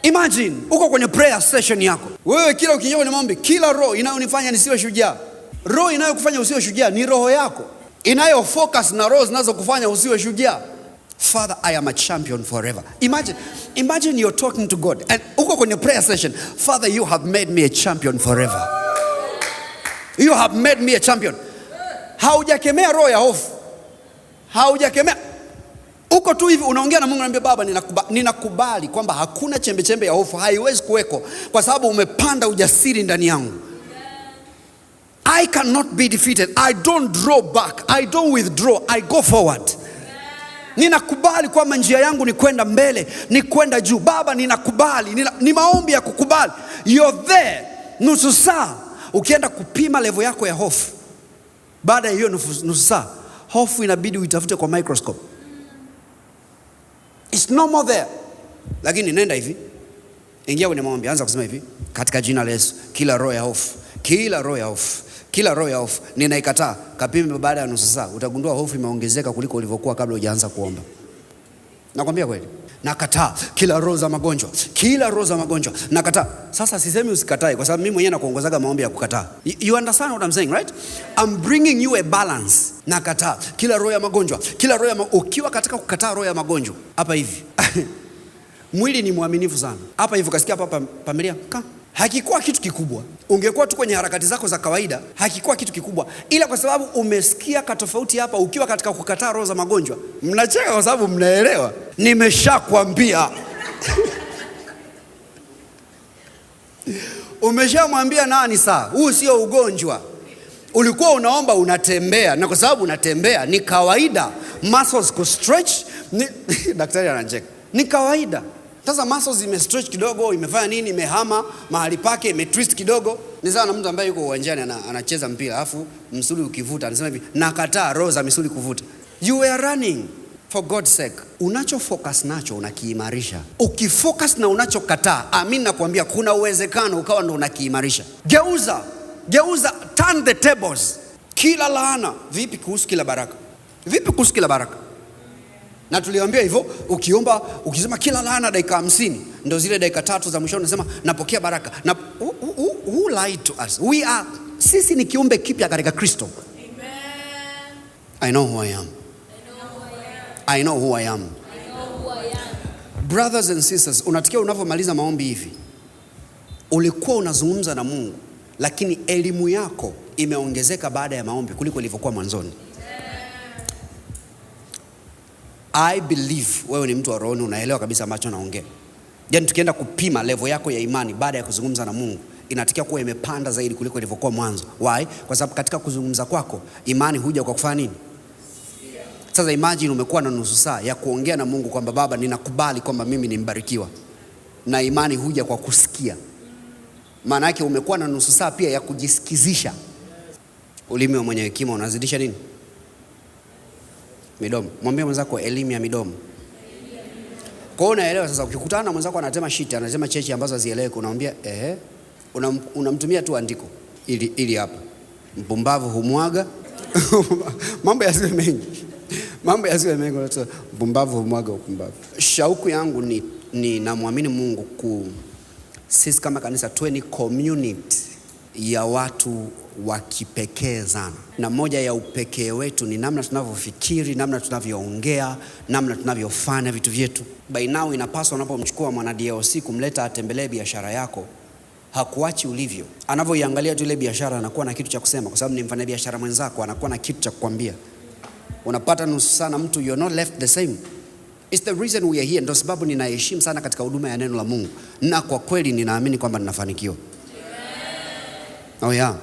Imagine uko kwenye prayer session yako. Wewe kila ukiingia kwenye maombi, kila roho inayonifanya nisiwe shujaa. Roho inayokufanya usiwe shujaa ni roho yako. Inayo focus na roho zinazokufanya usiwe shujaa. Father, I am a champion forever. Imagine you're talking to God and uko kwenye prayer session. Father, you have made me a champion forever. You have made me a champion. Haujakemea roho ya hofu. Haujakemea. Uko tu hivi unaongea na Mungu, unamwambia Baba ninakubali kwamba hakuna chembe chembe ya hofu, haiwezi kuweko kwa sababu umepanda ujasiri ndani yangu. I cannot be defeated. I don't draw back. I don't withdraw. I go forward. Ninakubali kwamba njia yangu ni kwenda mbele, ni kwenda juu. Baba ninakubali. Ni maombi ya kukubali. You're there. Nusu saa ukienda kupima level yako ya hofu. Baada ya hiyo nusu saa, hofu inabidi uitafute kwa microscope. It's no more there. Lakini nenda hivi. Ingia kwenye maombi, anza kusema hivi, katika jina la Yesu, kila roho ya hofu, kila roho ya hofu, kila roho ya hofu ninaikataa. Kapime baada ya nusu saa, utagundua hofu imeongezeka kuliko ulivyokuwa kabla hujaanza kuomba. Nakwambia kweli. Nakataa kila roho za magonjwa, kila roho za magonjwa nakataa. Sasa sisemi usikatae kwa sababu mimi mwenyewe nakuongozaga maombi ya kukataa. You understand what I'm saying, right? I'm bringing you a balance. Nakataa kila roho ya magonjwa, kila roho ya ukiwa katika kukataa roho ya magonjwa hapa hivi. Mwili ni mwaminifu sana. Hapa hivi ukasikia hapa pamelia ka. Hakikuwa kitu kikubwa. Ungekuwa tu kwenye harakati zako za kawaida, hakikuwa kitu kikubwa, ila kwa sababu umesikia katofauti hapa, ukiwa katika kukataa roho za magonjwa. Mnacheka kwa sababu mnaelewa. Nimeshakwambia. Umeshamwambia nani saa? Huu sio ugonjwa. Ulikuwa unaomba unatembea, na kwa sababu unatembea ni kawaida muscles ku stretch ni, daktari anacheka. Ni kawaida. Sasa muscles ime stretch kidogo, imefanya nini, imehama mahali pake, ime twist kidogo. Ni sawa na mtu ambaye yuko uwanjani anacheza mpira, alafu msuli ukivuta, anasema hivi, nakataa roho za misuli kuvuta. You were running. For God's sake, unacho focus nacho unakiimarisha. Ukifocus na unachokataa, amini nakwambia kuna uwezekano ukawa ndo unakiimarisha. Geuza, geuza, turn the tables. Kila laana, vipi kuhusu kila baraka? Vipi kuhusu kila baraka? Na tuliambia hivyo, ukiomba, ukisema kila laana dakika 50, ndo zile dakika 3 za mwisho unasema napokea baraka. Na who lied to us? We are, sisi ni kiumbe kipya katika Kristo. Amen. I know who I am. I know who I am. I know who I am. Brothers and sisters, unatikia unavyomaliza maombi hivi, ulikuwa unazungumza na Mungu, lakini elimu yako imeongezeka baada ya maombi kuliko ilivyokuwa mwanzoni. I believe wewe ni mtu wa roho, unaelewa kabisa ambacho naongea. Yaani tukienda kupima level yako ya imani baada ya kuzungumza na Mungu, inatakiwa kuwa imepanda zaidi kuliko ilivyokuwa mwanzo. Why? Kwa sababu katika kuzungumza kwako imani huja kwa kufanya nini? Sasa imagine umekuwa na nusu saa ya kuongea na Mungu kwamba Baba, ninakubali kwamba mimi ni mbarikiwa, na imani huja kwa kusikia. Maana yake umekuwa na nusu saa pia ya kujisikizisha. Ulimi wa mwenye hekima unazidisha nini? Midomo. Mwambie mwenzako elimu ya midomo. Kwa hiyo unaelewa sasa, ukikutana na mwenzako anatema shit, anasema cheche ambazo hazieleweki, unamwambia ehe, unamtumia tu andiko ili hapa. Mpumbavu humwaga. Mambo yasiwe mengi. Mambo yasiwe mengi, unasema mpumbavu humwaga upumbavu. Shauku yangu ni namwamini Mungu sisi kama kanisa tuwe ni community ya watu wa kipekee sana. Na moja ya upekee wetu ni namna tunavyofikiri, namna tunavyoongea, namna tunavyofanya vitu vyetu. By now inapaswa unapomchukua mwana DLC kumleta atembelee biashara yako, hakuachi ulivyo. Anavyoiangalia tu ile biashara anakuwa na kitu cha kusema, kwa sababu ni mfanyabiashara mwenzako, anakuwa na kitu cha kukwambia. Unapata nusu sana mtu, you're not left the same. It's the reason we are here. Ndio sababu ninaheshimu sana katika huduma ya neno la Mungu, na kwa kweli ninaamini kwamba ninafanikiwa. Oh yeah.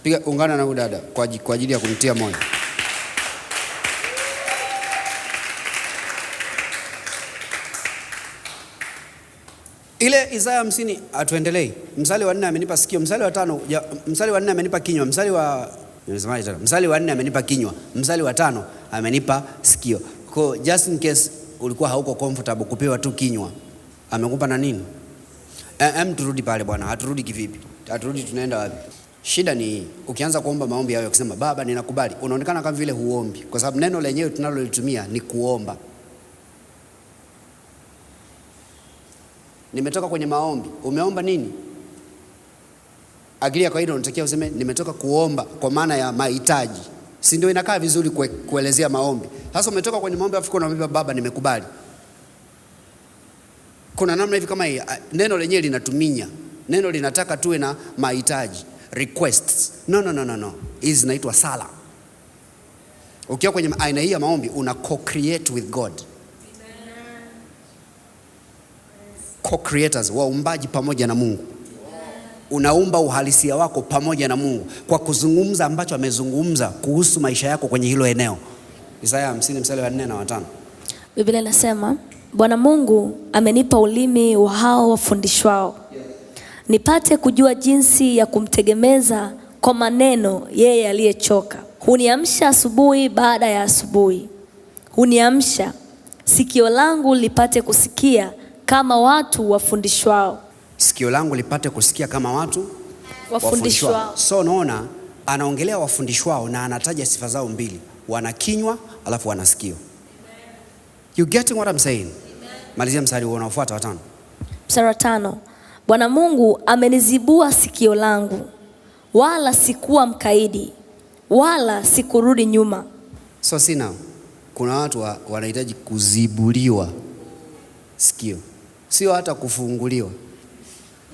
Piga, ungana na huyu dada kwa ajili ya kumtia moyo. Ile Isaya 50 atuendelee. Mstari wa 4 amenipa sikio, mstari wa 5, mstari wa 4 amenipa kinywa, mstari wa nimesemaje tena? Mstari wa 4 amenipa kinywa, mstari wa 5 amenipa sikio. Kwa just in case ulikuwa hauko comfortable kupewa tu kinywa, amekupa na nini? Turudi pale bwana, haturudi kivipi? Haturudi, tunaenda wapi? Shida ni hii, ukianza kuomba maombi hayo kusema Baba ninakubali, unaonekana kama vile huombi, kwa sababu neno lenyewe tunalolitumia ni kuomba. Nimetoka kwenye maombi, umeomba nini? Akili ya kawaida unatakiwa useme nimetoka kuomba kwa maana ya mahitaji, si ndio? Inakaa vizuri kuelezea maombi. Sasa umetoka kwenye maombi afu unamwambia Baba nimekubali. Kuna namna hivi kama hii, neno lenyewe linatuminya. Neno linataka tuwe na mahitaji, requests. No, no, no, no, no. Hizi zinaitwa sala. Ukiwa kwenye aina hii ya maombi una co-create with God. Co-creators, waumbaji pamoja na Mungu. Unaumba uhalisia wako pamoja na Mungu kwa kuzungumza ambacho amezungumza kuhusu maisha yako kwenye hilo eneo. Isaya 50 mstari wa 4 na 5. Biblia inasema Bwana Mungu amenipa ulimi wa hao wafundishwao, nipate kujua jinsi ya kumtegemeza kwa maneno yeye aliyechoka. Huniamsha asubuhi baada ya asubuhi, huniamsha sikio langu lipate kusikia kama watu wafundishwao. Sikio langu lipate kusikia kama watu wafundishwao. So unaona anaongelea wafundishwao na anataja sifa zao mbili, wana kinywa alafu wana sikio. You getting what I'm saying? Malizia mstari unaofuata wa 5. Mstari wa 5. Bwana Mungu amenizibua sikio langu, wala sikuwa mkaidi, wala sikurudi nyuma. So sina, kuna watu wanahitaji kuzibuliwa sikio, sio hata kufunguliwa.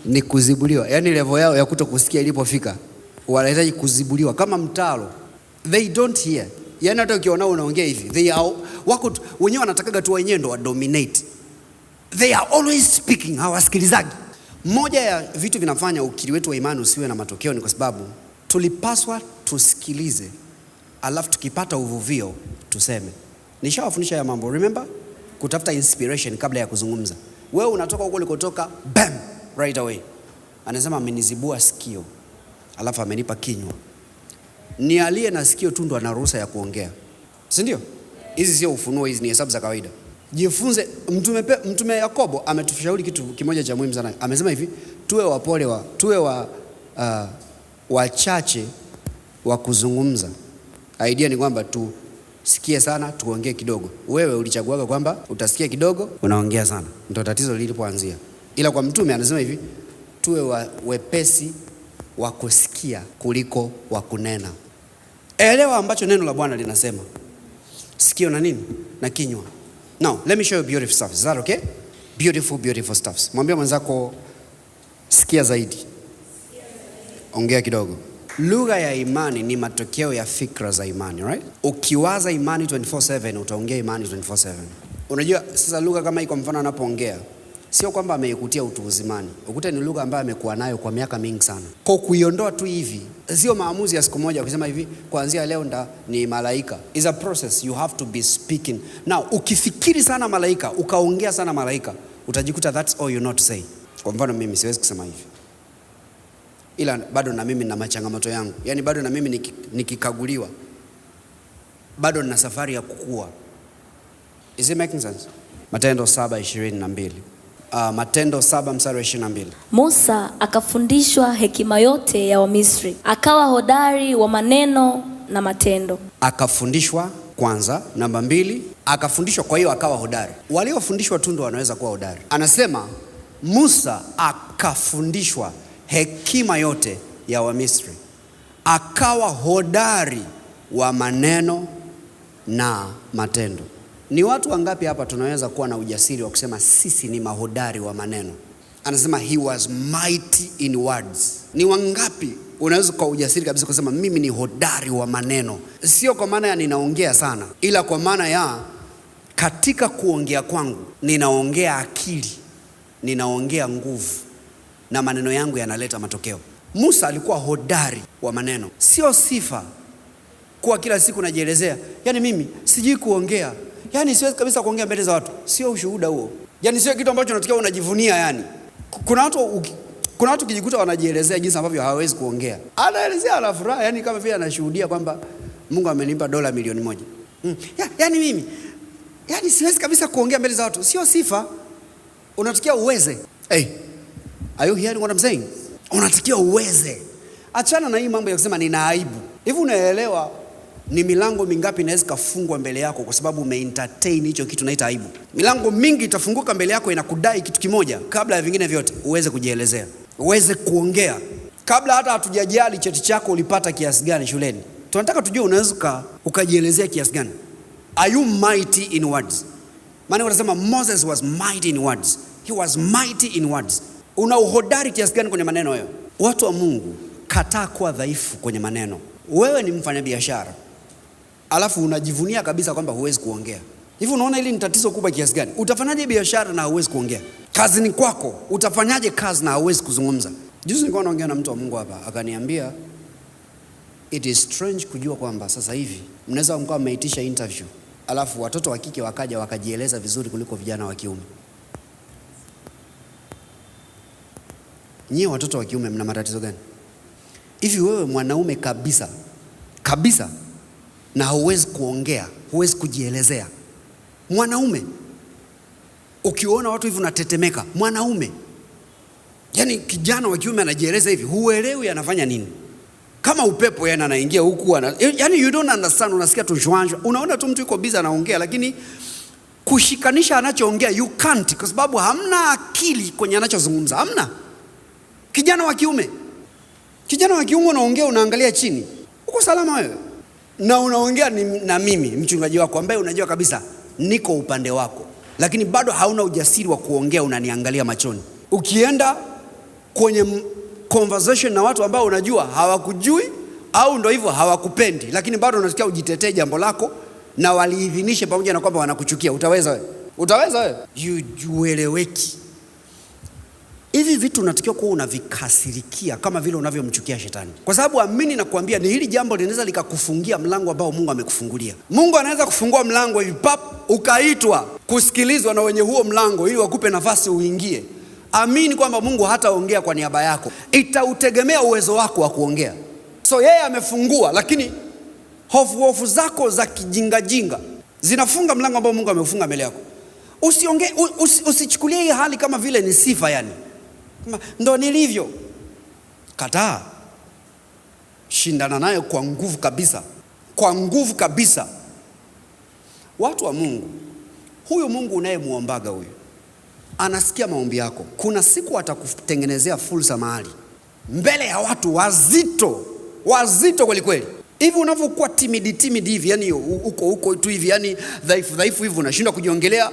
Ni kuzibuliwa. Yaani level yao ya kuto kusikia ilipofika, wanahitaji kuzibuliwa kama mtaro. They don't hear. Yaani hata ukiona unaongea hivi, they are wako wenyewe wanatakaga tu wenyewe ndo wa dominate. They are always speaking, hawasikilizaji. Moja ya vitu vinafanya ukiri wetu wa imani usiwe na matokeo ni kwa sababu tulipaswa tusikilize, alafu tukipata uvuvio tuseme. Nishawafundisha ya mambo, remember? Kutafuta inspiration kabla ya kuzungumza. Wewe unatoka huko ulikotoka, bam, right away. Anasema amenizibua sikio, alafu amenipa kinywa. Ni aliye na sikio tu ndo ana ruhusa ya kuongea, si ndio? Hizi sio ufunuo, hizi ni hesabu za kawaida. Jifunze. Mtume Yakobo ametushauri kitu kimoja cha muhimu sana. Amesema hivi, tuwe wapole wa, tuwe wa wachache wa kuzungumza. Idea ni kwamba tusikie sana, tuongee kidogo. Wewe ulichaguaga kwamba utasikia kidogo, unaongea sana. Ndio tatizo lilipoanzia. Ila kwa mtume anasema hivi, tuwe wepesi wa kusikia kuliko wa kunena. Elewa ambacho neno la Bwana linasema. Sikio na nini? Na kinywa. Now, let me show you beautiful stuff. Is that okay? Beautiful, beautiful stuff. Mwambie mwenzako, sikia zaidi, ongea kidogo. Lugha ya imani ni matokeo ya fikra za imani, right? Ukiwaza imani 24/7, utaongea imani 24/7. Unajua sasa lugha kama hii, kwa mfano anapoongea, sio kwamba ameikutia utu uzimani. Ukute ni lugha ambayo amekuwa nayo kwa miaka mingi sana. Kwa kuiondoa tu hivi, sio maamuzi ya siku moja ukisema hivi kuanzia leo nda ni malaika. It's a process, you have to be speaking. Now, ukifikiri sana malaika, ukaongea sana malaika, utajikuta that's all you know to say. Kwa mfano mimi siwezi kusema hivi. Ila bado na mimi nina machangamoto yangu. Yaani bado na mimi nikikaguliwa, bado nina safari ya kukua. Is it making sense? Matendo 7:22. Matendo 7:22. Musa akafundishwa hekima yote ya Wamisri, akawa hodari wa maneno na matendo. Akafundishwa kwanza, namba 2, akafundishwa, kwa hiyo akawa hodari. Waliofundishwa tu ndio wanaweza kuwa hodari. Anasema Musa akafundishwa hekima yote ya Wamisri, akawa hodari wa maneno na matendo. Ni watu wangapi hapa tunaweza kuwa na ujasiri wa kusema sisi ni mahodari wa maneno? Anasema he was mighty in words. Ni wangapi unaweza kwa ujasiri kabisa kusema mimi ni hodari wa maneno? Sio kwa maana ya ninaongea sana, ila kwa maana ya katika kuongea kwangu ninaongea akili, ninaongea nguvu, na maneno yangu yanaleta matokeo. Musa alikuwa hodari wa maneno. Sio sifa kuwa kila siku najielezea, yaani mimi sijui kuongea, yaani siwezi kabisa kuongea mbele za watu. Sio ushuhuda huo. Yaani sio kitu ambacho unatakiwa unajivunia yani. Kuna watu kijikuta wanajielezea jinsi ambavyo hawawezi kuongea. Anaelezea ana furaha, yani kama vile anashuhudia kwamba Mungu amenipa $1 milioni. Yaani mimi, yaani siwezi kabisa kuongea mbele za watu. Sio sifa. Unatakiwa uweze. Hey, are you hearing what I'm saying? Unatakiwa uweze. Achana na hii mambo ya kusema nina aibu. Hivi unaelewa ni milango mingapi inaweza kufungwa mbele yako kwa sababu umeentertain hicho kitu naita aibu? Milango mingi itafunguka mbele yako inakudai kitu kimoja kabla ya vingine vyote, uweze kujielezea, uweze kuongea. Kabla hata hatujajali cheti chako ulipata kiasi gani shuleni, tunataka tujue unaweza ukajielezea kiasi gani. Are you mighty in words? Maana wanasema Moses was mighty in words. He was mighty in words. Una uhodari kiasi gani kwenye maneno hayo? Watu wa Mungu, kataa kuwa dhaifu kwenye maneno. Wewe ni mfanyabiashara, alafu unajivunia kabisa kwamba huwezi kuongea. Hivi unaona hili ni tatizo kubwa kiasi gani? Utafanyaje biashara na huwezi kuongea? Kazini kwako utafanyaje kazi na huwezi kuzungumza? Juzi nilikuwa naongea na mtu wa Mungu hapa, akaniambia it is strange kujua kwamba sasa hivi mnaweza mkawa mmeitisha interview, alafu watoto wa kike wakaja wakajieleza vizuri kuliko vijana wa kiume. Nyie watoto wa kiume mna matatizo gani? Hivi wewe mwanaume kabisa kabisa na huwezi kuongea, huwezi kujielezea. Mwanaume ukiona watu hivi unatetemeka. Mwanaume, yani kijana wa kiume anajieleza hivi, huelewi anafanya nini. Kama upepo yani anaingia huku yani you don't understand, unasikia tu jwanjwa. Unaona tu mtu yuko busy anaongea, lakini kushikanisha anachoongea you can't, kwa sababu hamna akili kwenye anachozungumza. Hamna. Kijana wa kiume, kijana wa kiume unaongea unaangalia chini. Uko salama wewe? Na unaongea na mimi mchungaji wako ambaye unajua kabisa niko upande wako, lakini bado hauna ujasiri wa kuongea, unaniangalia machoni. Ukienda Kwenye conversation na watu ambao unajua hawakujui au ndo hivyo hawakupendi, lakini bado unasikia ujitetee jambo lako na waliidhinishe pamoja na kwamba wanakuchukia. Utaweza wewe? Utaweza wewe? Ueleweki. Hivi vitu unatakiwa kuwa unavikasirikia kama vile unavyomchukia shetani, kwa sababu amini na kuambia ni hili jambo linaweza likakufungia mlango ambao Mungu amekufungulia. Mungu anaweza kufungua mlango hivi pap, ukaitwa kusikilizwa na wenye huo mlango ili wakupe nafasi uingie. Amini kwamba Mungu hataongea kwa niaba yako, itautegemea uwezo wako wa kuongea. So yeye amefungua, lakini hofu hofu zako za kijingajinga zinafunga mlango ambao Mungu ameufunga mbele yako. Usiongee, usichukulie hii hali kama vile ni sifa, yani ndo nilivyo. Kataa, shindana nayo kwa nguvu kabisa, kwa nguvu kabisa. Watu wa Mungu, huyu Mungu unayemuombaga huyu anasikia maombi yako. Kuna siku atakutengenezea fursa mahali mbele ya watu wazito wazito kweli kweli. Hivi unavyokuwa timidi timidi hivi, yani uko huko tu hivi, yani dhaifu dhaifu hivi, unashindwa kujiongelea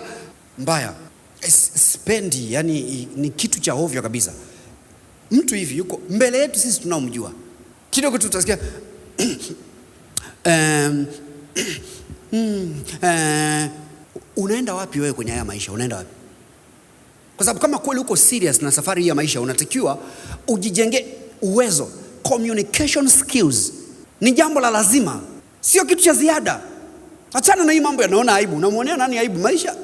mbaya. Spendi, yani ni kitu cha ovyo kabisa. Mtu hivi yuko mbele yetu sisi tunaomjua, kidogo tu tutasikia unaenda wapi wewe kwenye haya maisha? Unaenda wapi? Kwa sababu kama kweli uko serious na safari hii ya maisha, unatakiwa ujijenge uwezo. Communication skills ni jambo la lazima, sio kitu cha ziada. Achana na hii mambo yanaona aibu. Unamuonea nani aibu? Maisha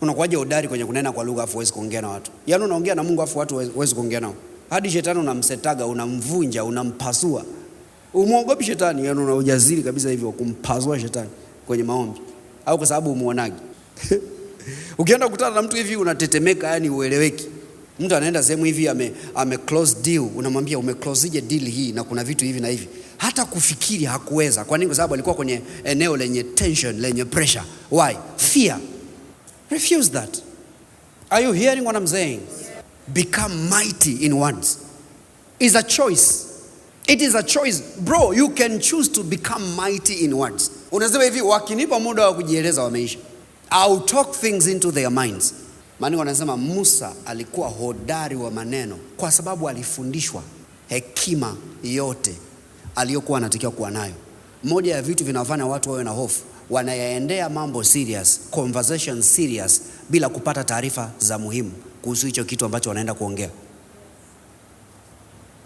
unakuwaje hodari kwenye kunena kwa lugha afu huwezi kuongea na watu? Yaani unaongea na Mungu afu watu huwezi kuongea nao. Hadi shetani unamsetaga, unamvunja, unampasua. Umuogopi shetani, yaani una ujasiri kabisa hivyo kumpasua shetani kwenye maombi. Au kwa sababu umuonagi. Ukienda kukutana na mtu hivi unatetemeka, yani ueleweki. Mtu anaenda sehemu hivi ame close deal, unamwambia ume closeje deal hii na kuna vitu hivi na hivi. Hata kufikiri hakuweza. Kwa nini? Kwa sababu alikuwa kwenye eneo lenye tension, lenye pressure. Why? Fear. Refuse that. Are you hearing what I'm saying? Become mighty in words. It's a choice. It is a choice. Bro, you can choose to become mighty in words. Unasema hivi, wakinipa muda wa kujieleza wameisha. I'll talk things into their minds. Maana wanasema Musa alikuwa hodari wa maneno kwa sababu alifundishwa hekima yote aliyokuwa anatakiwa kuwa nayo. Moja ya vitu vinafanya watu wawe na hofu, wanayaendea mambo serious, conversation serious, bila kupata taarifa za muhimu kuhusu hicho kitu ambacho wanaenda kuongea.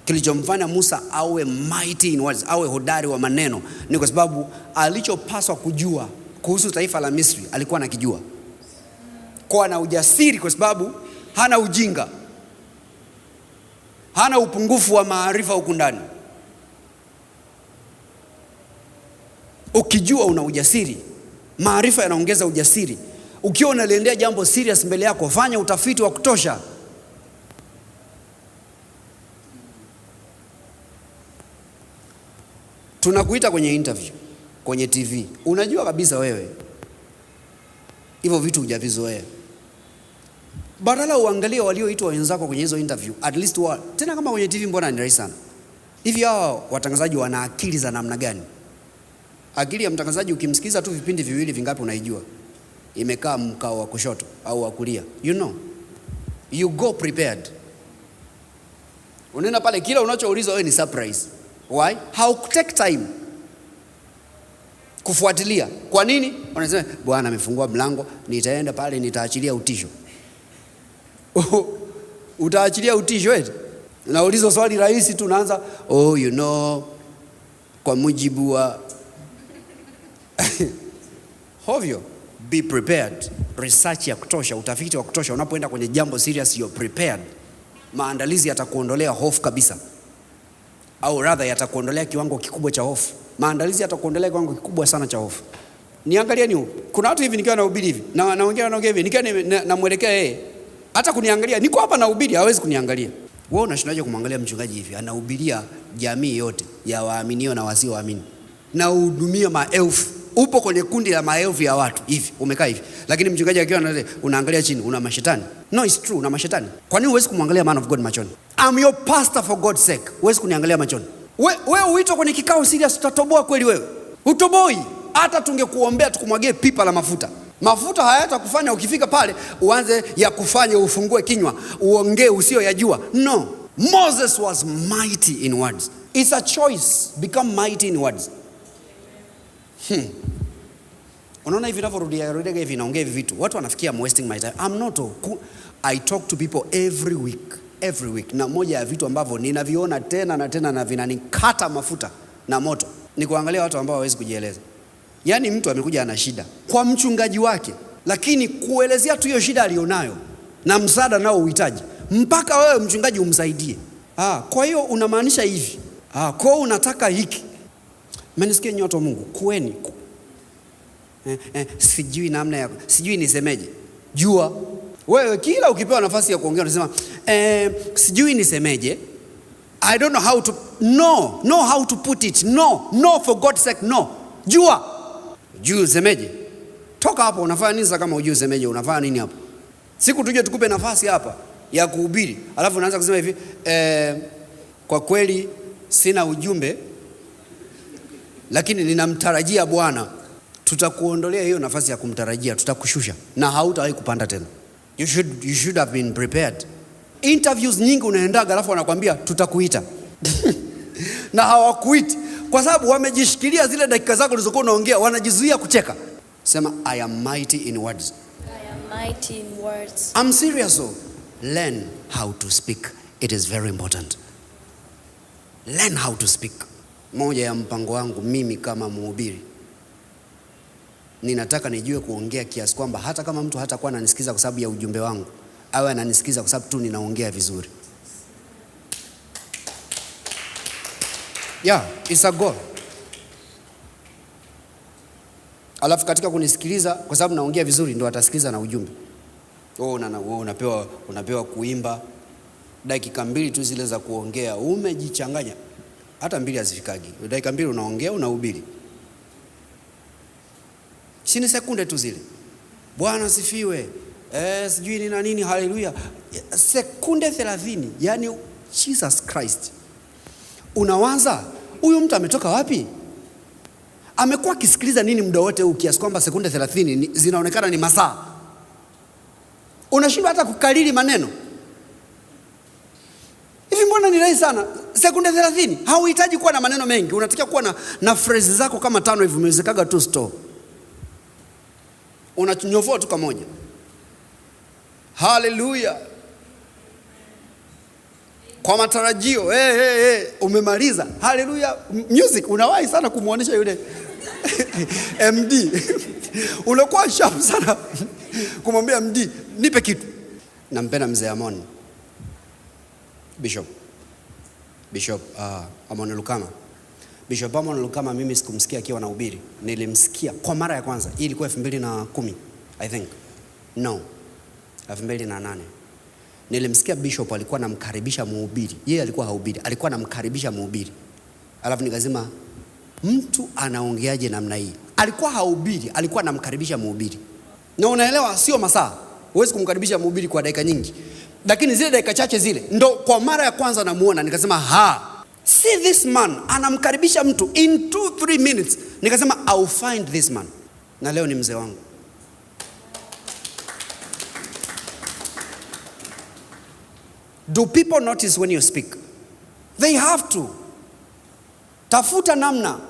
Kilichomfanya Musa awe mighty in words, awe hodari wa maneno, ni kwa sababu alichopaswa kujua kuhusu taifa la Misri alikuwa anakijua. Kwa ana ujasiri kwa sababu hana ujinga, hana upungufu wa maarifa huku ndani. Ukijua una ujasiri, maarifa yanaongeza ujasiri. Ukiwa unaliendea jambo serious mbele yako, fanya utafiti wa kutosha. Tunakuita kwenye interview, kwenye TV. Unajua kabisa wewe hivyo vitu hujavizoea. Badala uangalie walioitwa wenzako kwenye hizo interview, at least wa, tena kama kwenye TV mbona ni rahisi sana. Hivi hawa watangazaji wana akili za namna gani? Akili ya mtangazaji ukimsikiza tu vipindi viwili vingapi unaijua. Imekaa mkao wa kushoto au wa kulia. You know. You go prepared. Unaenda pale kila unachoulizwa wewe ni surprise. Why? How take time kufuatilia. Kwa nini? Wanasema Bwana amefungua mlango, nitaenda pale nitaachilia utisho. Utaachilia utisho eti? Unaulizwa swali rahisi tu unaanza, oh you know, kwa mujibu wa hovyo. Be prepared. Research ya kutosha, utafiti wa kutosha. Unapoenda kwenye jambo serious, you're prepared. Maandalizi yatakuondolea hofu kabisa, au rather yatakuondolea kiwango kikubwa cha hofu. Maandalizi yatakuondolea kiwango kikubwa sana cha hofu. Niangalieni huku. Kuna watu hivi nikiwa nahubiri hivi, na naongea hivi, nikiwa namuelekea yeye, hata kuniangalia, niko hapa nahubiri, hawezi kuniangalia. Wewe unashindaje kumwangalia mchungaji hivi? Anahubiria jamii yote ya waaminio na wasioamini, na uhudumia maelfu. Upo kwenye kundi la maelfu ya watu hivi, umekaa hivi. Lakini mchungaji akiwa unaangalia chini, una mashetani. No, it's true, una mashetani. Kwa nini huwezi kumwangalia man of God machoni? I'm your pastor for God's sake. Huwezi kuniangalia machoni. Wewe uitwe kwenye kikao serious, utatoboa kweli wewe? Utoboi. Hata tungekuombea tukumwagie pipa la mafuta. Mafuta hayatakufanya ukifika pale uanze ya kufanya ufungue kinywa uongee usiyoyajua. No. Moses was mighty in words. It's a choice. Become mighty in words. Unaona hivi ninavyorudia rudia hivi naongea hivi vitu. Watu wanafikia I'm wasting my time. I'm not. I talk to people every week. Every week. Na moja ya vitu ambavyo ninaviona tena na tena na vinanikata mafuta na moto ni kuangalia watu ambao hawawezi kujieleza. Yaani mtu amekuja ana shida kwa mchungaji wake, lakini kuelezea tu hiyo shida alionayo na msaada nao uhitaji mpaka wewe mchungaji umsaidie. Kwa hiyo unamaanisha hivi. Kwa hiyo unataka hiki. Mmenisikia nyinyi watu wa Mungu? Kueni. Sijui namna ya, sijui nisemeje. Jua wewe kila ukipewa nafasi ya kuongea unasema sijui nisemeje. I don't know how to, no, know how to put it. No, no, for God's sake, no. Jua. Juu usemeje? Toka hapo unafanya nini sasa kama hujui usemeje? Unafanya nini hapo? Siku tuje tukupe nafasi hapa ya kuhubiri, alafu unaanza kusema hivi, kwa kweli sina ujumbe lakini ninamtarajia Bwana. Tutakuondolea hiyo nafasi ya kumtarajia, tutakushusha na hautawahi kupanda tena. You should have been prepared. Interviews nyingi unaendaga alafu wanakuambia tutakuita. Na hawakuiti kwa sababu wamejishikilia zile dakika zako ulizokuwa unaongea, wanajizuia kucheka. Sema I am mighty in words. I am mighty in words. I'm serious though. Learn how to speak. It is very important. Learn how to speak. Moja ya mpango wangu mimi kama mhubiri, ninataka nijue kuongea kiasi kwamba hata kama mtu hatakuwa ananisikiza kwa sababu ya ujumbe wangu, awe ananisikiza kwa sababu tu ninaongea vizuri. Yeah, it's a goal. Alafu katika kunisikiliza kwa sababu naongea vizuri ndo atasikiliza na ujumbe. Oh, unapewa kuimba dakika 2 tu zile za kuongea, umejichanganya. Hata 2 hazifikagi. Dakika 2 unaongea, unahubiri. Chini sekunde tu zile. Bwana sifiwe. Sijui ni na nini, haleluya. Sekunde 30, yani Jesus Christ. Unawaza huyu mtu ametoka wapi? Amekuwa akisikiliza nini muda wote huu kiasi kwamba sekunde 30 zinaonekana ni masaa? Unashindwa hata kukariri maneno. Hivi mbona ni rahisi sana? Sekunde 30 hauhitaji kuwa na maneno mengi. Unatakiwa kuwa na phrase zako kama 5 hivi, umezekaga tu store. Unanyofoa tu kamoja. Hallelujah. Kwa matarajio, hey, hey, hey, umemaliza. Hallelujah. Music unawahi sana kumuonesha yule MD. Unakuwa sharp sana kumwambia MD, nipe kitu. Nampenda mzee Amon. Bishop Amon Lukama. Bishop Amon Lukama mimi sikumsikia akiwa anahubiri. Nilimsikia kwa mara ya kwanza. Hii ilikuwa 2010, I think. No. 2008. Nilimsikia Bishop alikuwa anamkaribisha mhubiri. Yeye alikuwa hahubiri, alikuwa anamkaribisha mhubiri. Alafu nikasema mtu anaongeaje namna hii? Alikuwa hahubiri, alikuwa anamkaribisha mhubiri. Na unaelewa sio masaa. Huwezi kumkaribisha mhubiri kwa dakika nyingi. Lakini zile dakika chache zile ndo kwa mara ya kwanza namuona, nikasema ha, see this man anamkaribisha mtu in 2-3 minutes. Nikasema I'll find this man. Na leo ni mzee wangu. Do people notice when you speak? They have to. Tafuta namna.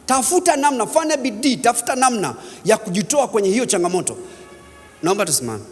Tafuta namna, fanya bidii, tafuta namna ya kujitoa kwenye hiyo changamoto. Naomba tusimame.